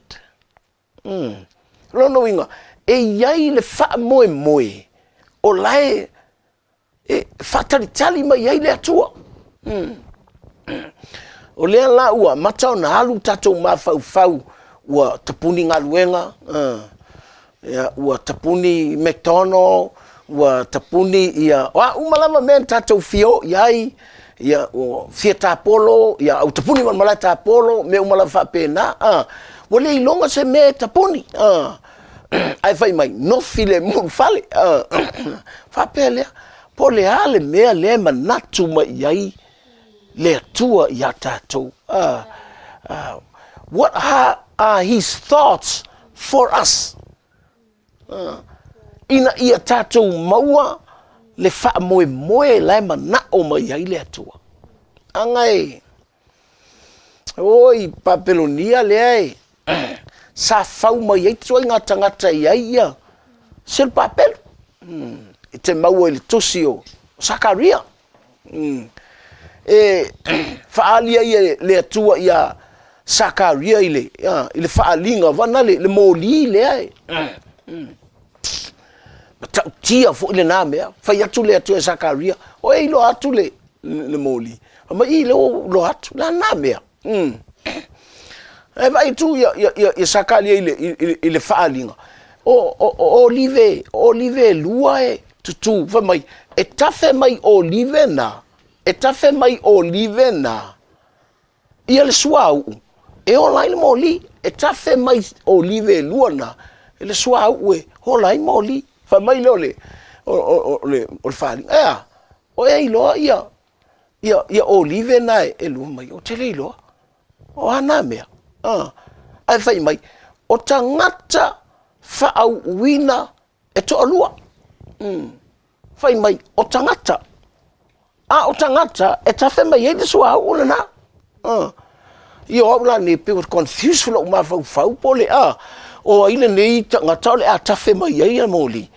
Lona uiga, e i ai le faamoemoe o la e e faatalitali mai ai le Atua. O lea la ua amata ona alu tatou mafaufau ua tapuni galuega, ia, ua tapuni McDonald, ua tapuni ia, o a uma lava mea na tatou fia o i ai, ia, ua fia tapolo, ia, ua tapuni ma le malae tapolo, mea uma lava faapena, ua le iloga se mea e tapuni, Ae fai mai, nofi le mu fale. Faapea lea, po o le a le mea lea e manatu mai i ai le Atua iā tatou. What are his thoughts for us? Ina ia tatou maua le faamoemoe la e manao mai ai le Atua. Aga e, Oi, Papelonia lea e sa fau mai ai ituaiga tagata i ai ia Serupapelu. E te maua i le tusi o Sakaria. E faaali ai e le Atua ia Sakaria i le, i le faaaliga vana le, le moli lea e. Matautia foi lena mea. Fai atu le Atua e Sakaria, o e iloa atu le, le moli. Fai mai, i lea ua iloa atu, le a lena mea? E vaai atu ia, ia, ia, ia Sakaria i le, i, i le faaaliga, o, o, o olive, o olive e lua e tutū, fai mai, e tafe mai olive na, e tafe mai olive na, ia le suauu, e ola ai le moli, e tafe mai olive e lua na, i le suauu e ola ai moli. Fai mai lea o le, o, o, o le, o le faaaliga, e a? O e iloa ia, ia, ia olive na e, e lua mai, ou te le iloa. O a nā mea? Ae fai mai, o tagata faauuina e toalua. Fai mai, o tagata. A o tagata e tafe mai ai le suauu lena. Ia o au la nei pei ua confuse lou mafaufau po o le a, o ai lenei tagata o le a tafe mai ai ia moli.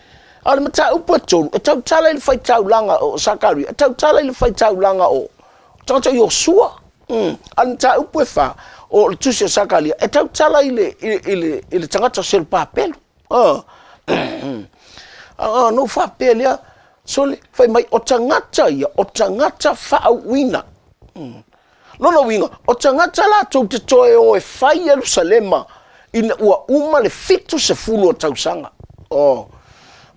A o le mataupu e tolu, e tautala i le faitaulaga o Sakaria, e tautala i le faitaulaga o tagata o Iosua. A o le mataupu e fa, o le tusi o Sakaria, e tautala i le, i, i le, i le tagata o Serupapelu. Ona ou faapea lea, sole, fai mai, o tagata ia, o tagata faauuina. Lona uiga, o tagata latou te toe o e fai Ierusalema ina ua uma le 70 o tausaga. Oh,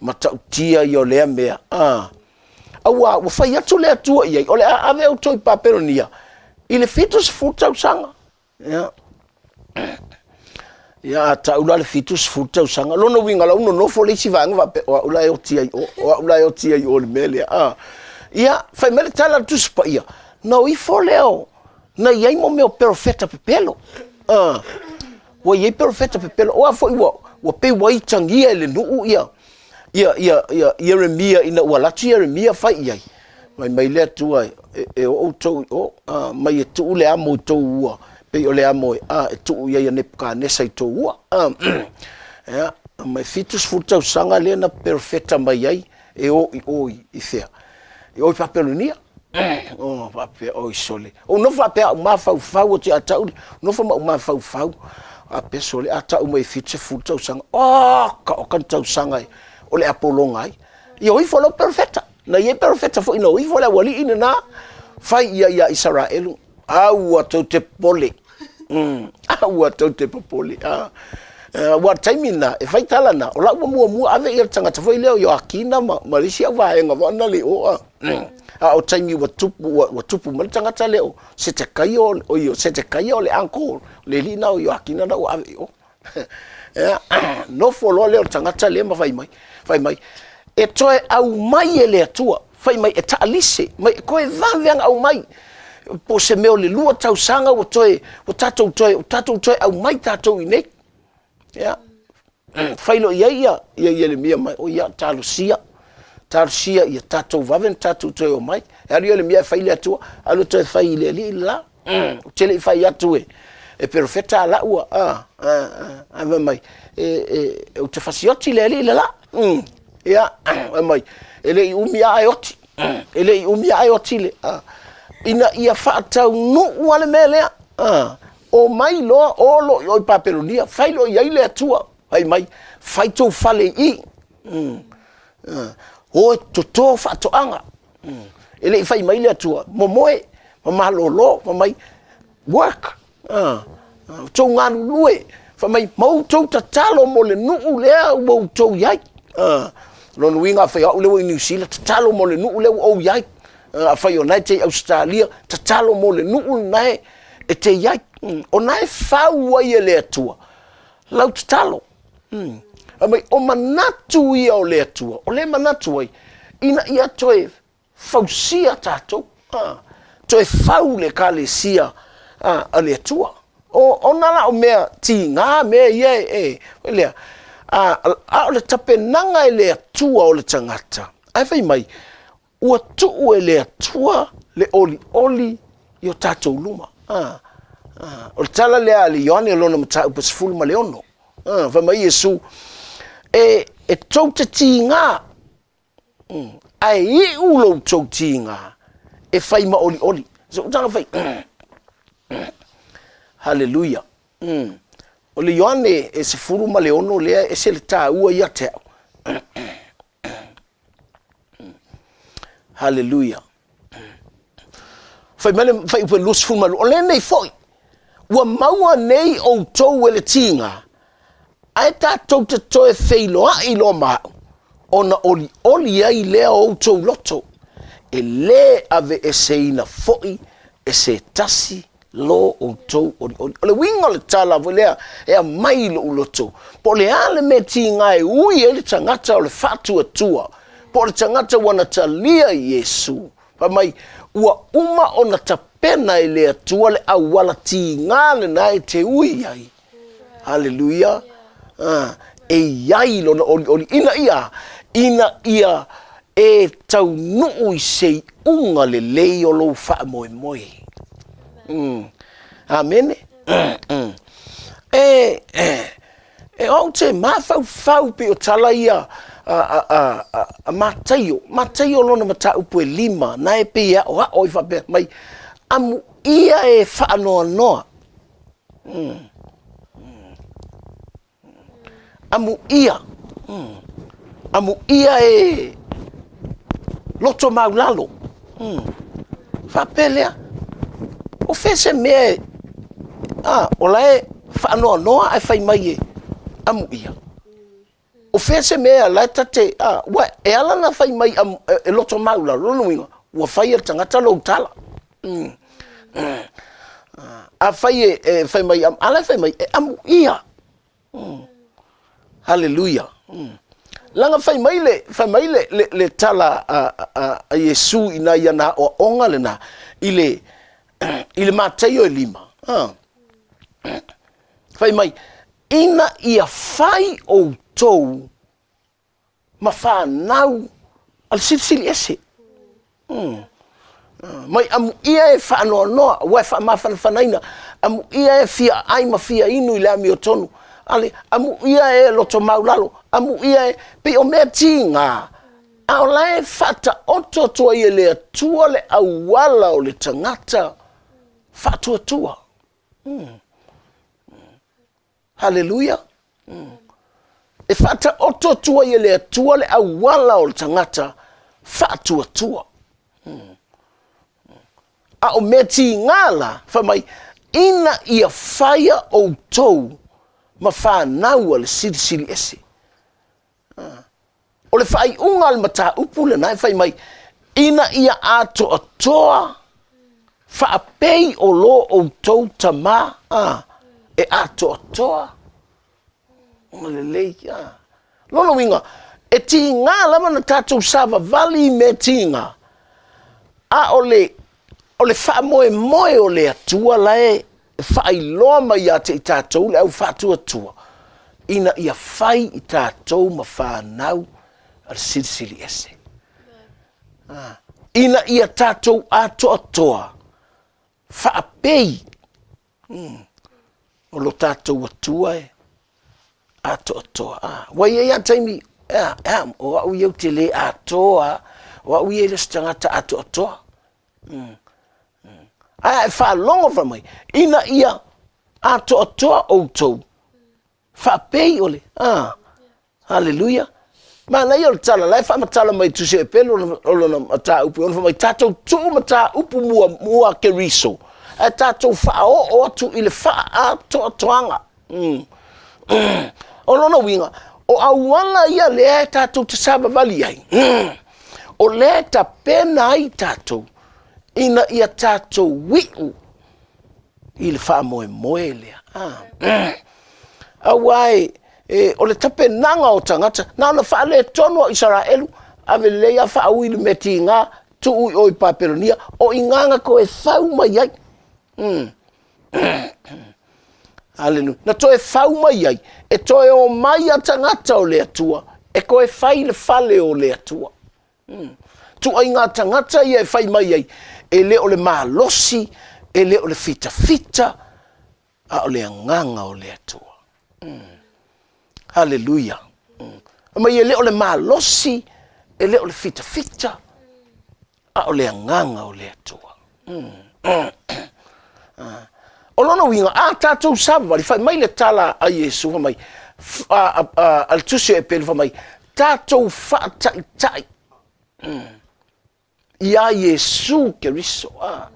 matautia ia o lea mea. Ah. Auā, ua fai atu le Atua i ai, o le a ave outou i Papelonia i le 70 tausaga. Ia. Ia, a tau la le 70 tausaga, lona uiga la ua nonofo le isi vaega faapea, o au la e oti ai o, o au la e oti ai o le mea lea. A. Ia, fai mai le tala a le Tusi Paia, na o ifo lea o, na i ai mo mea o perofeta pepelo. A. Ua i ai perofeta pepelo, o a foi ua, ua pei ua itagia e le nuu ia, ia, ia, ia Ieremia ina ua alu atu Ieremia fai i ai. Fai mai le Atua, e, e o outou i o, a, mai e tuu le amo i tou ua, pei o le amo e, a, e tuu i ai a Nepukanesa i tou ua. A, ia, mai 70 tausaga lea na perofeta mai ai, e o i o i, i fea? I o i Papelonia. O, faapea, oi sole. Ou nofo faapea, au mafaufau atu ia te au, nofo ma ou mafaufau, faapea sole, a tau mai e 70 tausaga, oka, oka ni tausaga e, o le a pologa ai. Ia o ifo lou perofeta. Na i ai perofeta foi na o ifo le aualii lena, fai ia ia Isaraelu, aua tou te popole. Aua tou te popole. Ua taimi na, e fai tala na, o lau ua muamua ave ia le tagata foi lea o Ioakina ma, ma le isi au vaega vaona le o a. A o taimi ua tupu, ua, ua tupu mai le tagata lea o Setekaia o, o Setekaia o le uncle, le alii na o Ioakina na ua ave i o. Ia, nofo loa lea o le tagata lea ma fai mai, fai mai, E toe aumai e le Atua, fai mai e taalise, mai e toe vave ana aumai. Po o se mea o le lua tausaga ua toe, ua tatou toe, ua tatou toe aumai tatou i inei. Ia, fai loa i ai ia, ia Ieremia mai, o ia, talosia, talosia ia tatou vave ona tatou toe omai. E alu Ieremia e fai le Atua, alu e toe fai i le alii le la. Ou te le i fai atu e, e perofeta a lau, a, a, a, fai mai, e, e, ou te fasioti le alii le la. Ia, fai mai, e le i umi lava ae oti. E le i umi lava ae oti le, a. Ina ia faataunuu lava le mea lea. A, omai loa, o loa i o i Papelonia, fai loa i ai le Atua, fai mai, fai tou fale i i. O e toto faatoaga. E le i fai mai le Atua, momoe ma malolo, fai mai, work, outou galulue, fai mai, ma outou tatalo mo le nuu lea ua outou i ai. Lona uiga afai o au lea ua i Niu Sila, tatalo mo le nuu lea ua ou i ai. Afai o lena e te i Ausetalia, tatalo mo le nuu lena e te i ai. O lena e fau ai e le Atua lau tatalo. Fai mai, o manatu ia o le Atua, o lea e manatu ai, ina ia toe fausia tatou, a, toe fau le Ekalesia a, a le Atua. O, ona la o mea tiga mea ia e, e, foi lea, a, a o le tapenaga e le Atua o le tagata, ae fai mai, Ua tuu e le Atua le olioli i o tatou luma. A, a, o le tala lea a le Ioane o lona mataupu e 16. A, fai mai Iesu, e, e tou te tiga, ae iu lo outou tiga e fai ma olioli. So, utaga fai, Haleluia. O le Ioane e 16 lea e ese le taua ia te au. Haleluia. Fai mai le fuaiupu e 22, o lenei foi, ua maua nei outou e le tiga, ae tatou te toe feiloai loa ma au, ona olioli ai lea o outou loto, e lē aveeseina foi e se tasi lo outou olioli. O le uiga o le tala foi lea e aumai i lou loto, po o le a le mea tiga e ui ai le tagata o le faatuatua, po o le tagata ua na talia i Iesu, fai mai, ua uma ona tapena e le Atua le auala tiga lena e te ui ai. Haleluia. Ah, e i ai lona olioli ina ia, ina ia e taunuu i se iuga lelei o lou faamoemoe. Amene. E, e, o au te mafaufau pei o tala ia a, a, a, a, a Mataio, Mataio lona mataupu e lima, na e pei e aʻoaʻo ai faapea mai, amuia e faanoanoa. Amuia, amuia e loto maulalo. Faapea lea, o fea se mea e, a, o la e faanoanoa ae fai mai e amuia. O fea se mea la e ta te, a, ua, e ala ona fai mai e, e loto maulalo, lona uiga, ua fai e le tagata lou tala. Afai e, e fai mai, a la e fai mai, e amuia. Haleluia. Leaga fai mai le, fai mai le, le, le tala a, a, a Iesu i nai ana aoaoga lena, i le, i le Mataio e lima. Ah. Fai mai, ina ia fai outou ma fanau a le Silisili Ese. Mai amuia e faanoanoa, ua e faamafanafanaina, amuia e fia ai ma fia inu i le amiotonu, ale, amuia e loto maulalo, amuia e, pei o mea tiga, a o la e faataoto atu ai e le Atua le auala o le tagata faatuatua. Haleluia! E faataoto atu ai e le Atua le auala o le tagata faatuatua. A o mea tiga la, fai mai, ina ia faia outou ma fanau a le Silisili Ese. O le faaiuga a le mataupu lena e fai mai, ina ia atoatoa faapei o lo outou Tama a, e atoatoa ona lelei. A. Lona uiga, E tiga lava na tatou savavali i mea tiga, a o le, o le faamoemoe o le Atua la e faailoa mai ia te i tatou le au faatuatua, ina ia fai i tatou ma fanau a le Silisili Ese. Ina ia tatou atoatoa faapei o lo tatou Atua e atoatoa. A, ua i ai lava taimi, e a, e a, o au ia ou te le atoa, o au ia e le o se tagata atoatoa. Ae a e faalogo fai mai, ina ia atoatoa outou, faapei o le, a, Haleluia! Manaia o le tala, la e faamatala mai i Tusi o Epelu o lona mataupu, ona fai mai, tatou tuu mataupu muamua a Keriso, ae tatou faaoo atu i le faaatoatoaga. Mm. Mm. O lona uiga, o auala ia lea e tatou te savavali ai, mm. o lea e tapena ai tatou, ina ia tatou iu i le faamoemoe lea. Ah. Aua e, e, o le tapenaga o tagata, na ona faaletonu o Isaraelu, ave lelei a faaui le mea tiga, tuu i o i Papelonia, o i na toe fau mai ai. Mm. Haleluia. Na toe fau mai ai, e toe o mai a tagata o le Atua, e toe fai le fale o le Atua. Mm. Tuaiga tagata ia e fai mai ai, e le o le malosi, e le o le fitafita, a o le agaga o le Atua. Mm. Haleluia. Mm. Mai e le o le malosi, e le o le fitafita, a o le agaga o le Atua. Mm. Mm. Ah. O lona uiga, a tatou savavali, fai mai le tala a Iesu, fai mai, a, a, a, a le tusi o Epelu, fai mai, tatou faataitai iā Iesu Keriso. A,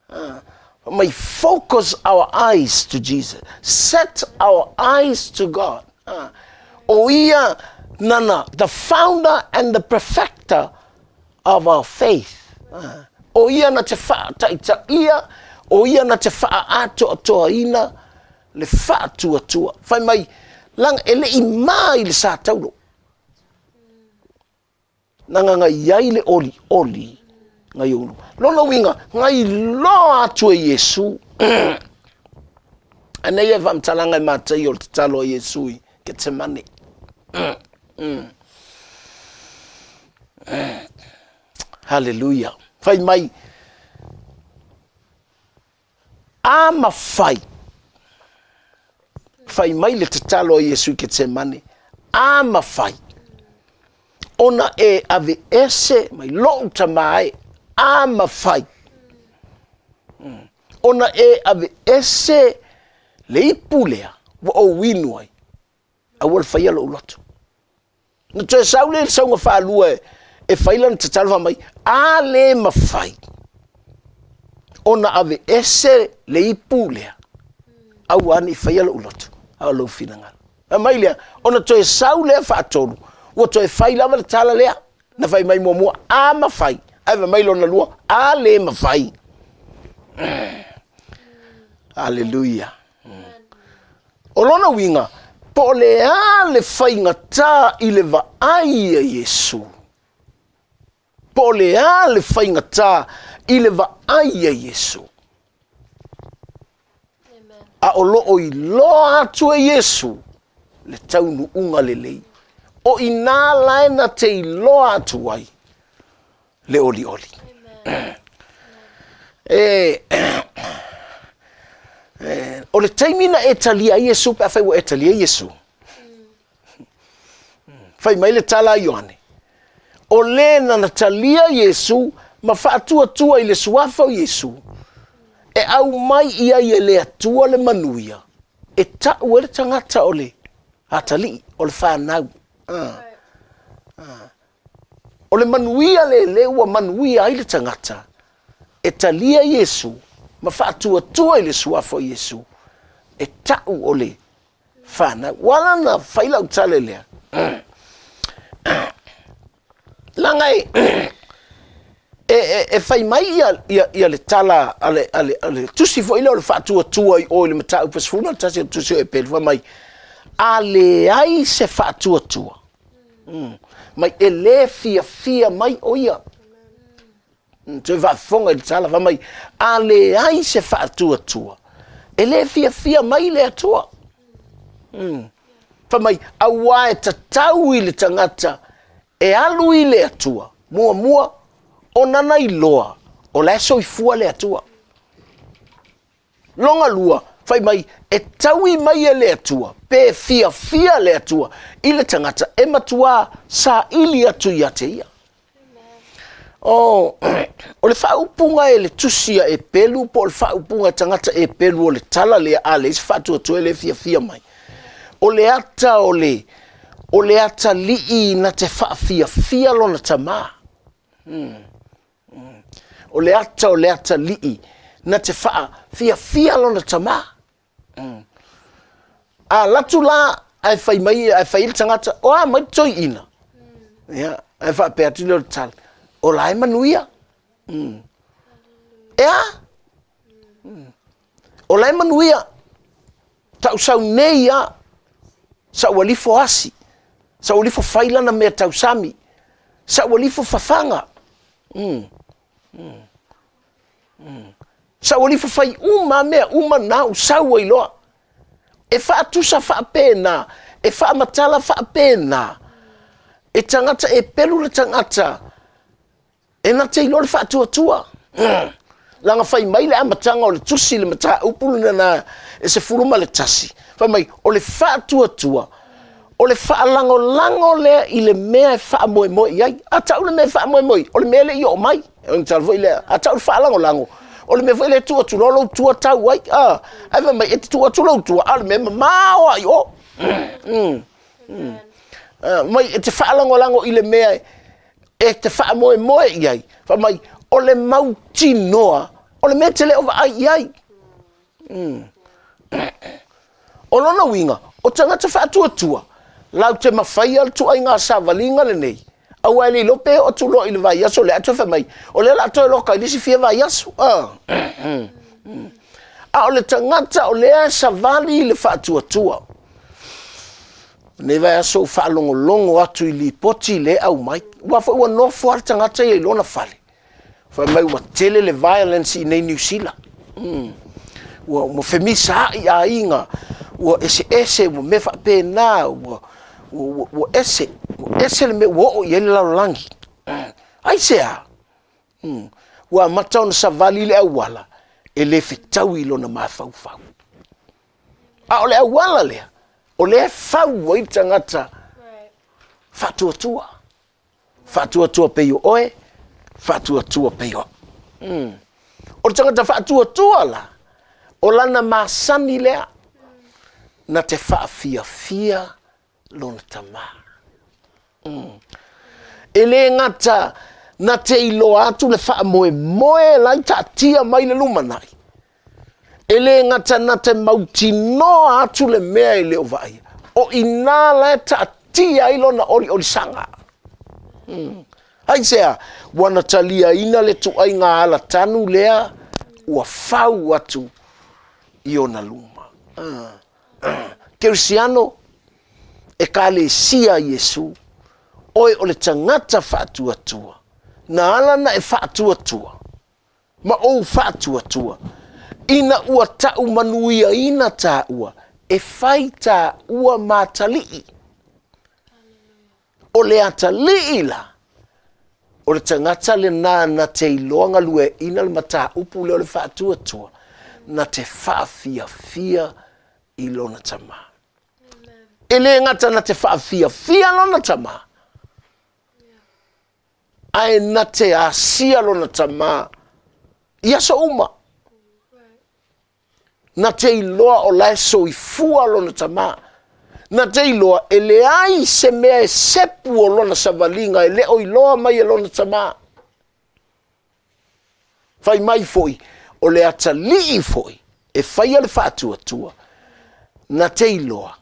a, fai mai, focus our eyes to Jesus. Set our eyes to God. A, o ia nana, the founder and the perfecter of our faith. O ia na te whaataitaia, o ia na te whaatoatoaina le faatuatua. Fai mai, langa e le i mā i le sa taulo. Na nganga i ai le oli oli ngai ulu. Lona uiga, ngai loa atu e Iesu. Anei e whamtalanga e mātai o le tatalo a Iesu i Getsemane. Haleluia. Fai mai, a mawhai, fai mai le tatalo a Iesu i Ketsemane, a mawhai, ona e ave ese mai lou tama e, a mawhai, ona e ave ese le ipu lea ua ou inu ai, aua le faia lou loto. Na toe sau lea i le sauga faalua e, e fai lana tatalo fai mai, a le mafai ona ave ese le ipu lea, aua ne i faia lou loto, a o lou finagalo. Fai mai lea, ona toe sau lea faatolu, ua toe fai lava le tala lea, na fai mai muamua, a mafai, ae fai mai lona lua, a le mafai. Aleluia. O lona uiga, po o le a le faigata i le vaai a Iesu? Po o le a le faigata i le vaai a Iesu? A o lo o iloa atu e Iesu le taunuuga lelei. O i nā lae na te iloa atu ai le olioli. E, e, o le taimi na e talia ai Iesu pe afai ua e talia Iesu. Fai mai le tala a Ioane. O le na na talia Iesu ma faatuatua i le suafa o Iesu, e aumai i ai e le Atua le manuia, e ta'u ai le tagata o le atalii, o le fanau. Ah. Ah. O le manuia le le ua manuia ai le tagata e talia Iesu ma faatuatua i le suafa o Iesu e ta'u o le fanau. Ua ala ona fai lau tala lea. Leaga e, e, e, e fai mai ia, ia, ia le tala a le, a le, a le tusi foi lea o le faatuatua i o i le mataupu 11 o le tusi o Epelu, fai mai, a leai se faatuatua. Mm. Mai e lē fiafia mai ʻo ia. Toe faafofoga i le tala, fai mai, a leai se faatuatua, e lē fiafia mai le Atua. Fai mai, auā e tatau i le tagata e alu i le Atua, muamua, ona na iloa o la e soifua le Atua. Lona lua, fai mai, e taui mai e le Atua, pe fiafia le Atua i le tagata e matuā saili atu ia te ia. O, o le faaupuga e le tusi a Epelu po o le faaupuga e tagata Epelu o le tala lea a leai se faatuatua e le fiafia mai. O le ata o le, o le atalii na te faafiafia lona tamā. O le ata o le atalii na te faafiafia lona tamā. A alu atu la ae fai mai ae fai ai le tagata, o a mai le toeaina? Ia, ae faapea atu lea o le tala, o la e manuia. E a? O la e manuia. Ta'u sau nei a, sa'u alifo asi, sa'u alifo fai lana mea tausami, sa'u alifo fafaga. Sa'u alifo fai uma a mea uma na u sau ai loa. E faatusa faapena, e faamatala faapena, e tagata e pelu le tagata E na te iloa le faatuatua. Leaga fai mai le amataga o le tusi le mataupu lena e 11, fai mai, o le faatuatua, o le faalagolago lea i le mea e faamoemoe i ai. A tau le mea e faamoemoe i, o le mea e le i oo mai. O le tala foi lea, a tau le faalagolago, o le mea foi lea e tuu atu loa lou tua tau ai. A, ae fai mai, e te tuu atu lou tua, a o le mea e mamao lava i o. Mai e te faalagolago i le mea e te faamoemoe i ai, fai mai, o le mautinoa, o le mea e te le o vaai i ai. O lona uiga, o tagata faatuatua, latou te mafaia le ituaiga savaliga lenei, aua e le iloa pe oo atu loa i le vaiaso lea ae toe fai mai, o lea o le a toe loka i le isi fia vaiaso. A o le tagata o lea e savali i le faatuatua, Lenei vaiaso ou faalogologo atu i lipoti lea e aumai, aua foi ua nofo lava le tagata ia i lona fale, fai mai ua tele le violence i inei Niu Sila. Ua femisaai aiga, ua eseese, ua mea faapena, ua, ua, ua ese, ua ese le mea ua oo i ai le lalolagi. Aisea? Ua amata ona savali le auala e le fetaui i lona mafaufau. A o le auala lea, o lea e fau ai le tagata faatuatua. Faatuatua pei o oe, faatuatua pei o au. O le tagata faatuatua la, o lana masani lea, na te faafiafia lona tama. E le gata na te iloa atu le faamoemoe la i taatia mai le lumanai, e le gata na te mautinoa atu le mea e le o vaaia, o i ina la e taatia ai lona oliolisaga. Aisea? Ua na taliaina le tuaiga alatanu lea ua fau atu i ona luma. Kerisiano, Ekalesia a Iesu, oe o le tagata faatuatua, na ala na e faatuatua, ma ou faatuatua, ina ua ta'u manuiaina tāua, e fai tāua ma atalii. O le atalii la, o le tagata lenā na te iloa galueaiina le mataupu lea o le faatuatua, na te faafiafia i lona tama. E le gata na te faafiafia lona tama, ae na te asia lona tama i aso uma. Na te iloa o la e soifua lona tama. Na te iloa e leai se mea e sepu o lona savaliga e le o iloa mai e lona tama. Fai mai foi, o le atalii foi e faia le faatuatua, na te iloa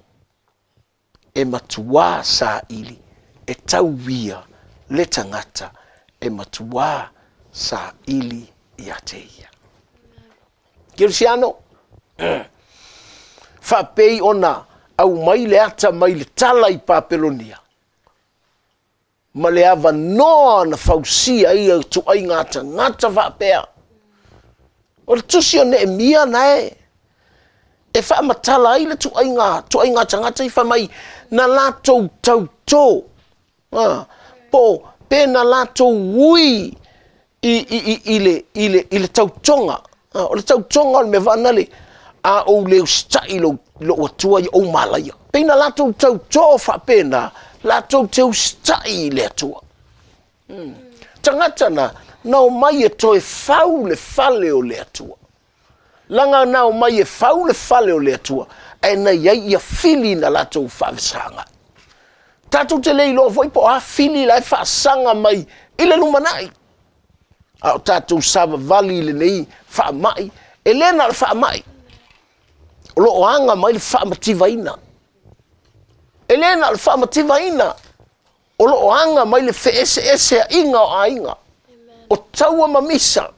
e matuā saili e tauia le tagata e matuā saili ia te ia. Kerisiano, faapei ona aumai le ata mai le tala i Papelonia. ma le avanoa na fausia ai ia ituaiga tagata faapea. O le tusi o Neemia na e e faamatala ai le tuaiga, tuaiga tagata i fai mai na latou tautō, a, po pe na latou ui i, i, i, i, le, i, le, i le tautoga. A, o le tautoga o le mea faanale, a ou le usitai i lou, lou Atua ia ou malaia. Pei na latou tautō faapena, latou te usitai i le Atua. Mm. Tagata na, na omai e toe fau le fale o le Atua. Laga na omai e fau le fale o le Atua, ae na i ai ia fili na latou faavesaga'i. Tatou te le iloa foi po o a fili la e faasaga mai i le lumanai. A o tatou savavali i lenei faamai, e le na o le faamai, o lo o aga mai le faamativaina. E le na o le faamativaina, o lo o aga mai le feeseeseaiga o aiga, o taua ma misa.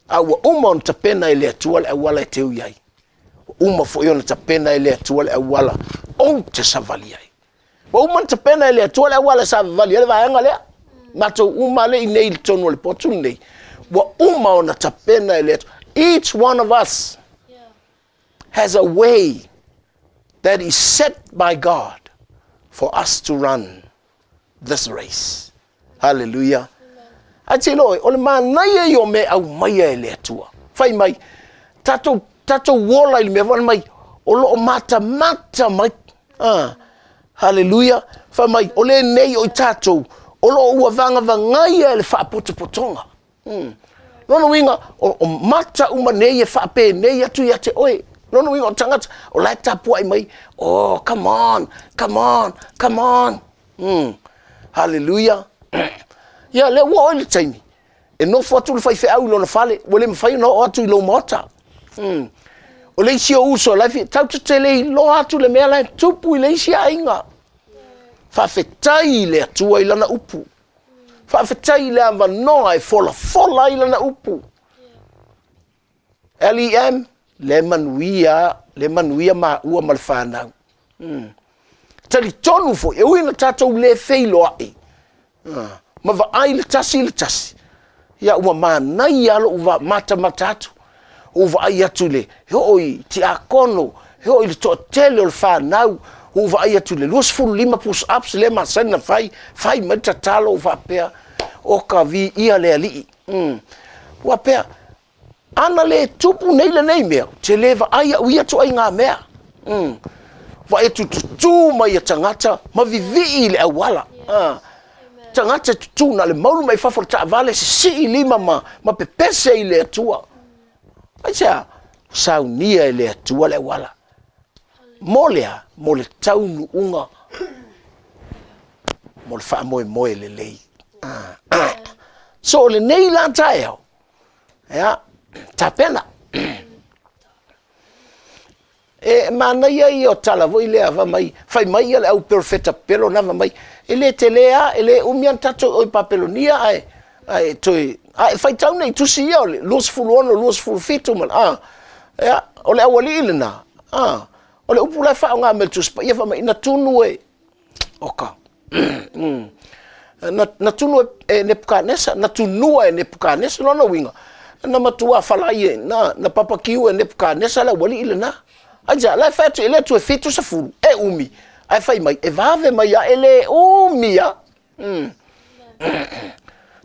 A ua uma ona tapena e le Atua le auala e te ui ai. Ua uma foi ona tapena e le Atua le auala ou te savali ai. Ua uma ona tapena e le Atua le auala e savavali ai le vaega lea. Matou uma le i nei i totonu o le potu lenei. Ua uma ona tapena e le Atua. Each one of us has a way that is set by God for us to run this race. Haleluia. Ae te iloa, o le manaia ia o mea e aumaia e le Atua. Fai mai, tatou, tatou ola i le mea fai mai, o lo o matamata mai. Ah, haleluia. Fai mai, o lenei o i tatou, o lo o ua vagavagaia e le faapotopotoga. Hmm. Lona uiga, o, o mata uma nei e faapenei atu ia te oe. Lona uiga o tagata, o la e tapuai mai, oh, come on, come on, come on. Hmm. Hallelujah. Ia, lea ua oo i le taimi, e nofo atu le faifeau i lona fale, ua le mafai ona oo atu i lou maota. Hmm. O le isi o uso, la e tatou te le iloa atu le mea la e tupu i le isi aiga. Faafetai i le Atua i lana upu. Faafetai i le avanoa e folafola ai lana upu. LEM, le manuia, le manuia maua ma le fanau. Mm. Talitonu foi, e ui na tatou le feiloai, ah, ma vaai le tasi i le tasi, ia ua manaia lou matamata atu. Ua vaai atu i le, e oo i tiakono, e oo i le toatele o le fanau, ua vaai atu i le 25 push ups lea masani na fai, fai mai le tatalo ua faapea, o ka viia le Alii. Mm. Ua pea, ana le tupu nei lenei mea, ou te le vaai au ia ituaiga mea. Mm. Vaai atu tutū mai ia tagata ma vivii i le auala. Ah. Tagata tutū na le maulu mai fafo le taavale, sisii lima ma, ma pepese i le Atua. Aisea? Saunia e le Atua le auala. Mo le a? Mo le taunuuga, mo le faamoemoe lelei. Ah. So o lenei la taeao, ia, tapena. E manaia ia o tala foi lea fai mai, fai mai ia le au perofeta pepelo na fai mai, e le tele a, e le umi a tatou i Papelonia ae ae toe ae faitau nei tusi ia o le 26, 27 ma a ia o le aualii lena a o le upu la e faaaoga mai le Tusi Paia fai mai na tunu e Oka. Mm. Na, na tunu e, e Nepukanesa, na tunua e Nepukanesa, lona uiga, na matua falai e, na, na papakiu e Nepukanesa le aualii lena. Aisea, la e fai atu, e le atu e 70, e umi, ae fai mai, e vave mai a, e le umi a. Mm.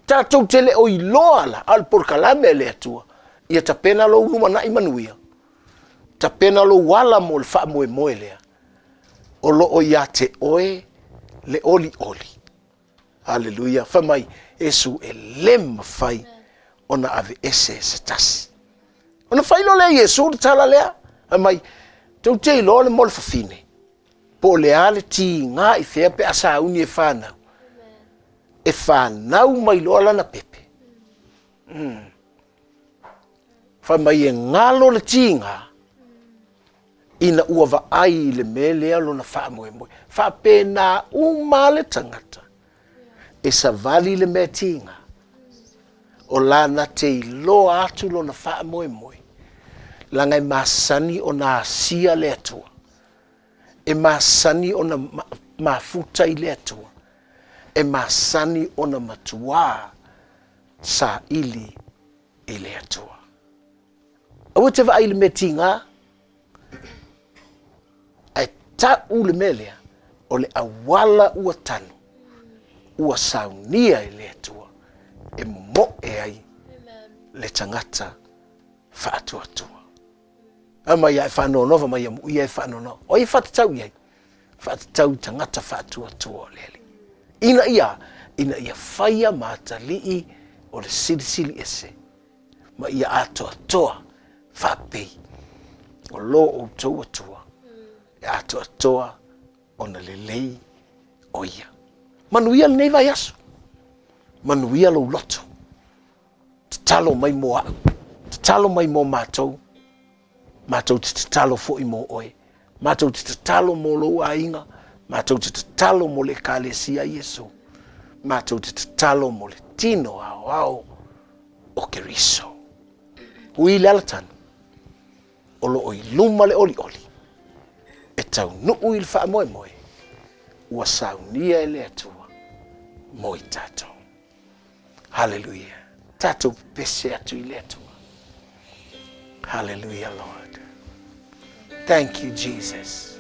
Tatou te le o iloa la, a o le polokalame a le Atua, ia tapena lou lumanai manuia, tapena lou ala mo le faamoemoe lea. o lo o ia te oe le olioli. Aleluia. Fai mai, Iesu e le mafai ona aveese se tasi. Ona fai loa lea e Iesu le tala lea, fai mai, tou te iloa le mo le fafine, po o le a le tiga i fea pe a sauni e fanau. E fanau mai loa lana pepe. Mm. Fai mai e galo le tiga, ina ua vaai i le mea lea lona faamoemoe. Faapena uma le tagata e savali le mea tiga, o lana te iloa atu lona faamoemoe, leaga e masani ona asia le Atua. E masani ona mafuta i le Atua, e masani ona matuā saili i le Atua. Aua e te vaai i le mea tigā, ae ta'u le mea lea, o le auala ua tanu, ua saunia e le Atua e momo'e ai le tagata faatuatua. Fai mai ia e faanoanoa, fai mai ia muia e faanoanoa. O ai e faatatau i ai? Faatatau i tagata faatuatua o le Alii. Ina ia, ina ia faia ma atalii o le Silisili Ese, ma ia atoatoa faapei o lo outou Atua e atoatoa ona lelei o ia. Manuia lenei vaiaso, manuia lou loto. Tatalo mai mo au, tatalo mai mo matou, matou te tatalo foi mo oe, matou te tatalo mo lou aiga, matou te tatalo mo le Ekalesia Iesu, matou te tatalo mo le tino aoao o Keriso. Ui le alatanu, o lo o i luma le olioli, e taunuu i le faamoemoe, ua saunia e le Atua mo i tatou. Haleluia. Tatou pepese atu i le Atua. Haleluia, Lord. Thank you, Jesus.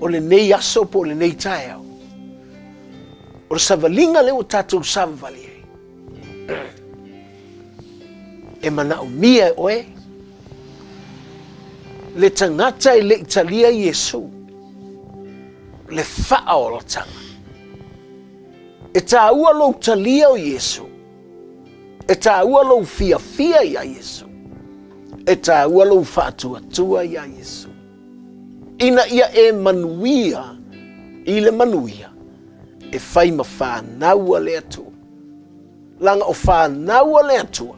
O lenei aso po o lenei taeao, o le savaliga lea ua tatou savavali ai, e manaomia e oe le tagata e le i talia Iesu le faaolataga. E taua lou talia o Iesu. E taua lou fiafia iā Iesu. E taua lou faatuatua iā Iesu. Ina ia e manuia i le manuia e fai ma fanau a le Atua. Leaga o fanau a le Atua,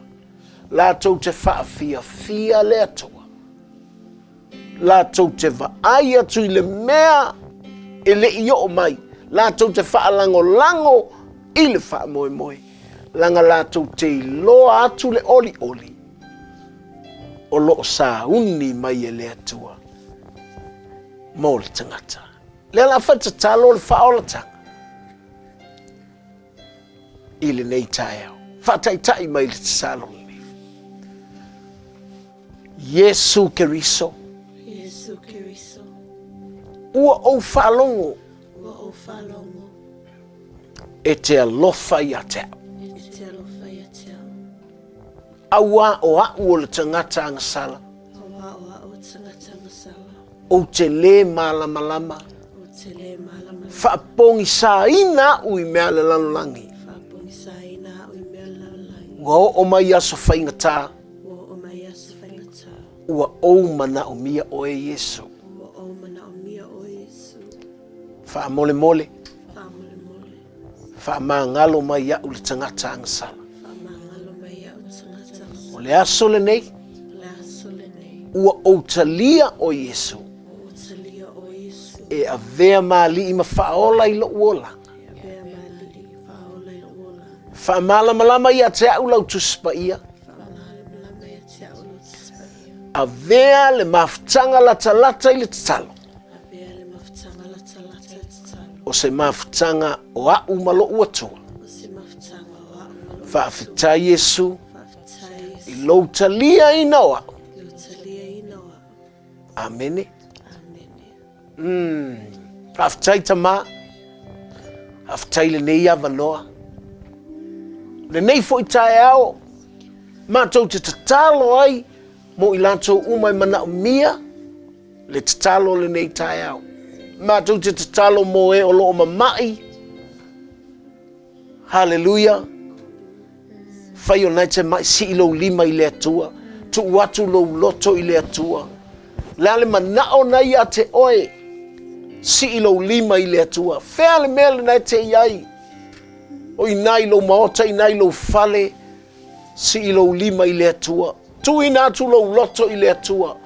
latou te faafiafia le Atua. Latou te vaai atu i le mea e le i oo mai, latou te faalagolago i le faamoemoe, leaga latou te iloa atu le olioli o lo o sauni mai e le Atua mo le tagata. Lea la fai tatalo le faaolataga i lenei taeao. Faataitai mai le tatalo lenei. Iesu Keriso. Iesu Keriso. Ua ou faalogo. Ua ou faalogo. E te alofa ia te au. E te alofa ia te au. Auā o a'u o le tagata agasala. Auā o a'u o le tagata agasala. Ou te lē malamalama. Ou te lē malamalama. Faapogisaina a'u i mea a le lalolagi. Faapogisaina a'u i mea a le lalolagi. Ua oo mai i aso faigata. Ua oo mai i aso faigata. Ua ou manaomia oe Iesu. Ua ou manaomia oe Iesu. Faamolemole. Faamolemole. Faamagalo mai iaʻu le tagata agasala. Faamagalo mai iaʻu le tagata agasala. O le aso lenei. O le aso lenei. Ua ou talia oe Iesu. Ua ou talia oe Iesu. E avea ma Alii ma Faaola i loʻu olaga. E avea ma Alii Faaola i loʻu olaga. Faamalamalama ia te a'u lau Tusi Paia. Faamalamalama ia te a'u lau Tusi Paia. Avea le mafutaga latalata i le tatalo. Avea le mafutaga latalata i le tatalo. O se mafutaga o a'u ma lo'u Atua. O se mafutaga o a'u ma lo'u Atua. Faafetai Iesu. Faafetai Iesu. I lou taliaina o a'u. I lou taliaina o a'u. Amene. Amene. Umm. Faafetai Tama. Faafetai lenei avanoa. Lenei foi taeao, matou te tatalo ai mo i latou uma e manaomia le tatalo lenei taeao. Matou te tatalo mo e o lo o mama'i. Haleluia! Fai o na e te maʻi, sii lou lima i le Atua, tuu atu lou loto i le Atua. Le a le manaʻo na ia te oe, sii lou lima i le Atua. Fea le mea lena e te i ai? O inā i lou maota, inā i lou fale, sii lou lima i le Atua. Tuuina atu lou loto i le Atua.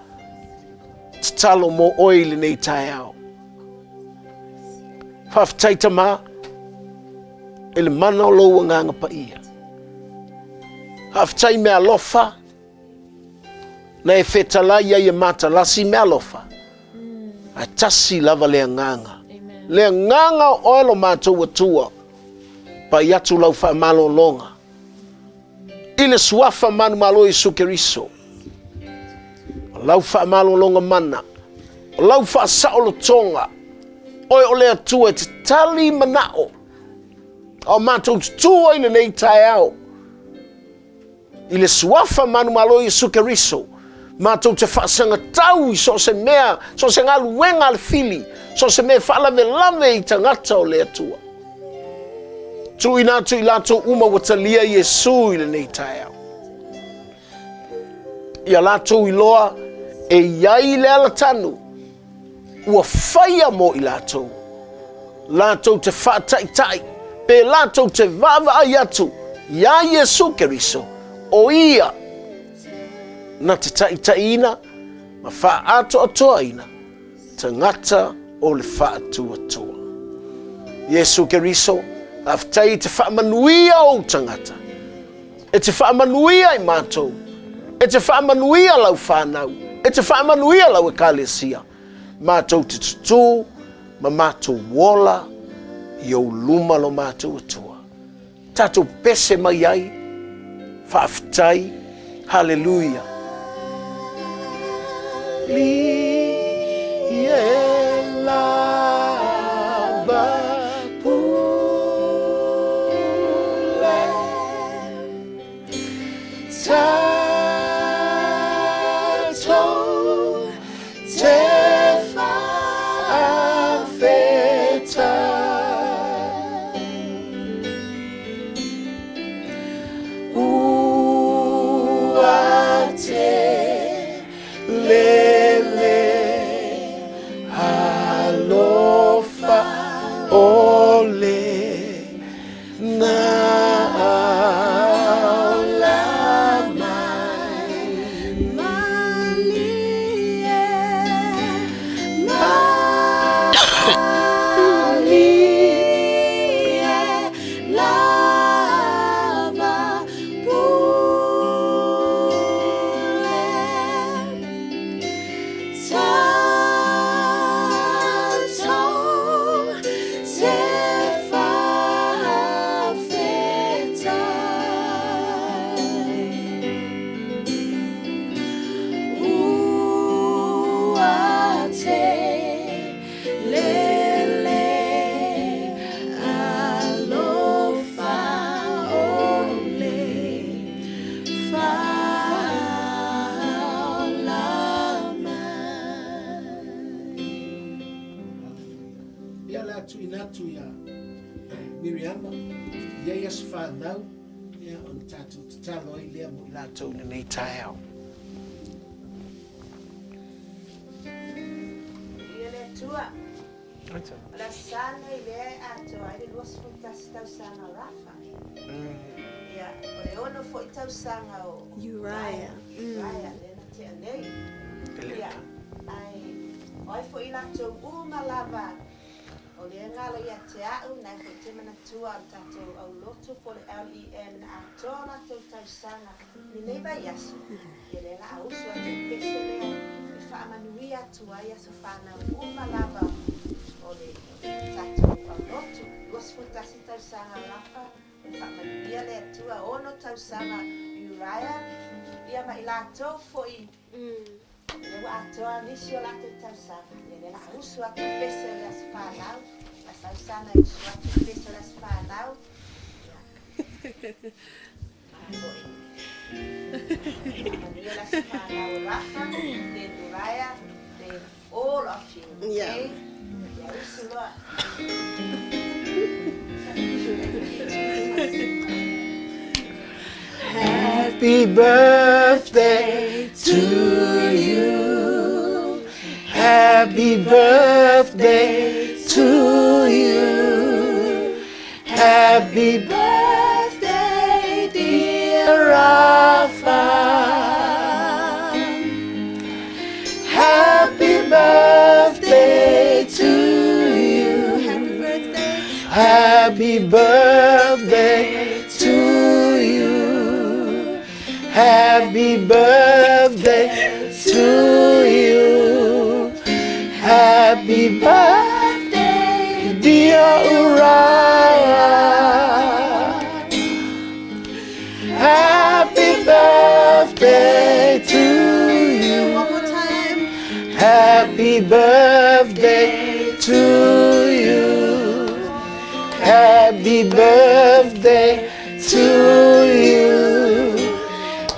Tatalo mo oe i lenei taeao. Faafetai Tama i le mana o lou Agaga Paia. Faafetai meaalofa na e fetalai ai e matalasi meaalofa. Ae tasi lava le agaga. Le agaga o oe lo matou Atua. Pai atu lau faamalologa. I le Suafa manumalo Iesu Keriso. O lau faamalologa mana, o lau faasaolotoga, oe o le Atua e te tali manaʻo, a o matou tutū ai lenei taeao i le Suafa manumalo Iesu Keriso, matou te faasagatau i so o se mea, so o se galuega a le fili, so o se mea e faalavelave i tagata o le Atua. Tuuina atu i latou uma ua talia Iesu i lenei taeao. Ia latou iloa e i ai le alatanu ua faia mo i latou, latou te faataitai pe latou te vaavaai atu iā Iesu Keriso, o Ia na te taitaiina ma faaatoatoaina tagata o le faatuatua. Iesu Keriso, faafetai i te faamanuia o ou tagata. E te faamanuia i matou. E te faamanuia lau fanau. E te faamanuia lau Ekalesia. Matou te tutū ma matou ola i ou luma lo matou Atua. Tatou pese mai ai. Faafetai. Haleluia. Li e la. O le na ola mai. Malie, malie lava pule. Ia o le a tuuina atu ia Miriama, e i ai aso fanau, ia ona tatou tatalo ai lea mo i latou i lenei taeao. Viia le Atua. O le Aso Sa lenei lea e atoa ai le 21 tausaga o Rafa. Ia, o le ono foi tausaga o Uriah. Uriah lea na tea nei. Ia, ae o ai foi i latou uma lava o lea e galo ia te a'u, na e foi te manatua o le tatou aulotu po o le LEM na atoa o latou tausaga i lenei vaiaso, ia lea la a usu atu i le pese lea e faamanuia atu ai aso fanau uma lava o le tatou aulotu. 21 tausaga o Rafa, e faamanuia le Atua, ono tausaga Uriah, ia ma i latou foi lea ua atoa nisi o latou tausaga, ia lea la a usu atu i pese o le aso fanau, a sau sana e usu atu i pese o le aso fanau, ia, malo foi. Faamanuia le aso fanau o Rafa, then Uriah, then all of you, okay? Ia usu loa. Happy birthday to you. Happy birthday to you. Happy birthday, dear Rafa. Happy birthday to you. Happy birthday. Happy birthday to you. Happy birthday to you. Happy birthday, dear Uriah. Happy birthday to you. One more time. Happy birthday to you. Happy birthday to you.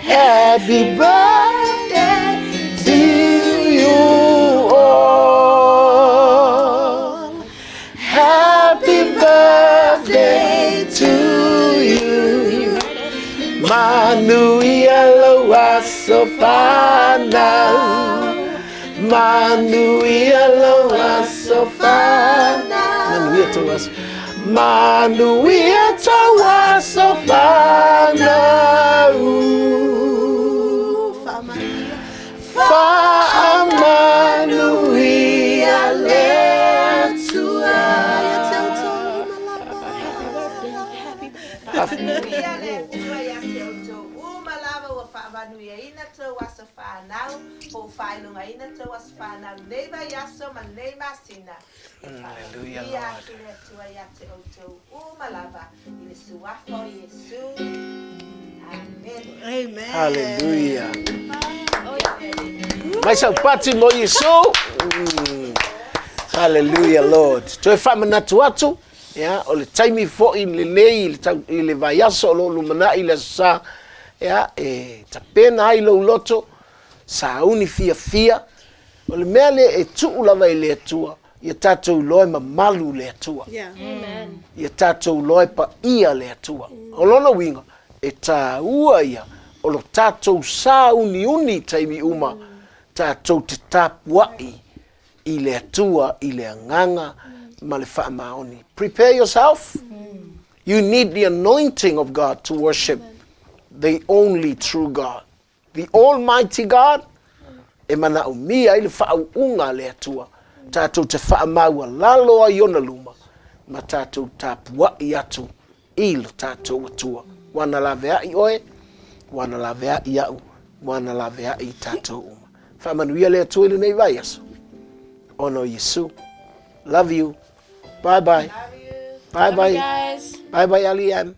Happy birthday to you all. Happy birthday to you. Manuia lou aso fanau. Manuia lou aso fanau. Manuia tou aso. Manuia tou aso fanau. Faamanuia. Faamanuia le Atua. Ia te outou uma lava. Faamanuia le Atua ia te outou uma lava ua faamanuiaina tou aso fanau, po ua faailogaina tou aso fanau lenei vaiaso ma lenei masina. E Hallelujah, faamanuia Lord. atu le Atua ia te outou uma lava i le suafa o Iesu. Amene. Amen. Hallelujah. Mai sau pati mo Iesu. Hallelujah, Lord. Toe faamanatu atu, ia, o le taimi foi lenei i le, tau, i le vaiaso o lo o lumanai le Aso Sa, ia, e tapena ai lou loto, sauni fiafia, o le mea lea e tuu lava i le Atua, ia tatou iloa e mamalu le Atua. Yeah. Ia tatou iloa e paia le Atua. O lona uiga, e taua ia o lo tatou sauniuni i taimi uma, tatou te tapuai i le Atua i le agaga ma le faamaoni. Prepare yourself. You need the anointing of God to worship the only true God. The Almighty God, e manaomia ai le faauuga a le Atua, tatou te faamaualalo ai i Ona luma, ma tatou tapuai atu i lo tatou Atua. Ua na laveai oe, ua na laveai au, ua na laveai i tatou uma. Faamanuia le Atua i lenei vaiaso. Ona o Iesu. Love you. Bye bye. Love you. Bye Love bye. you guys. Bye bye, LEM.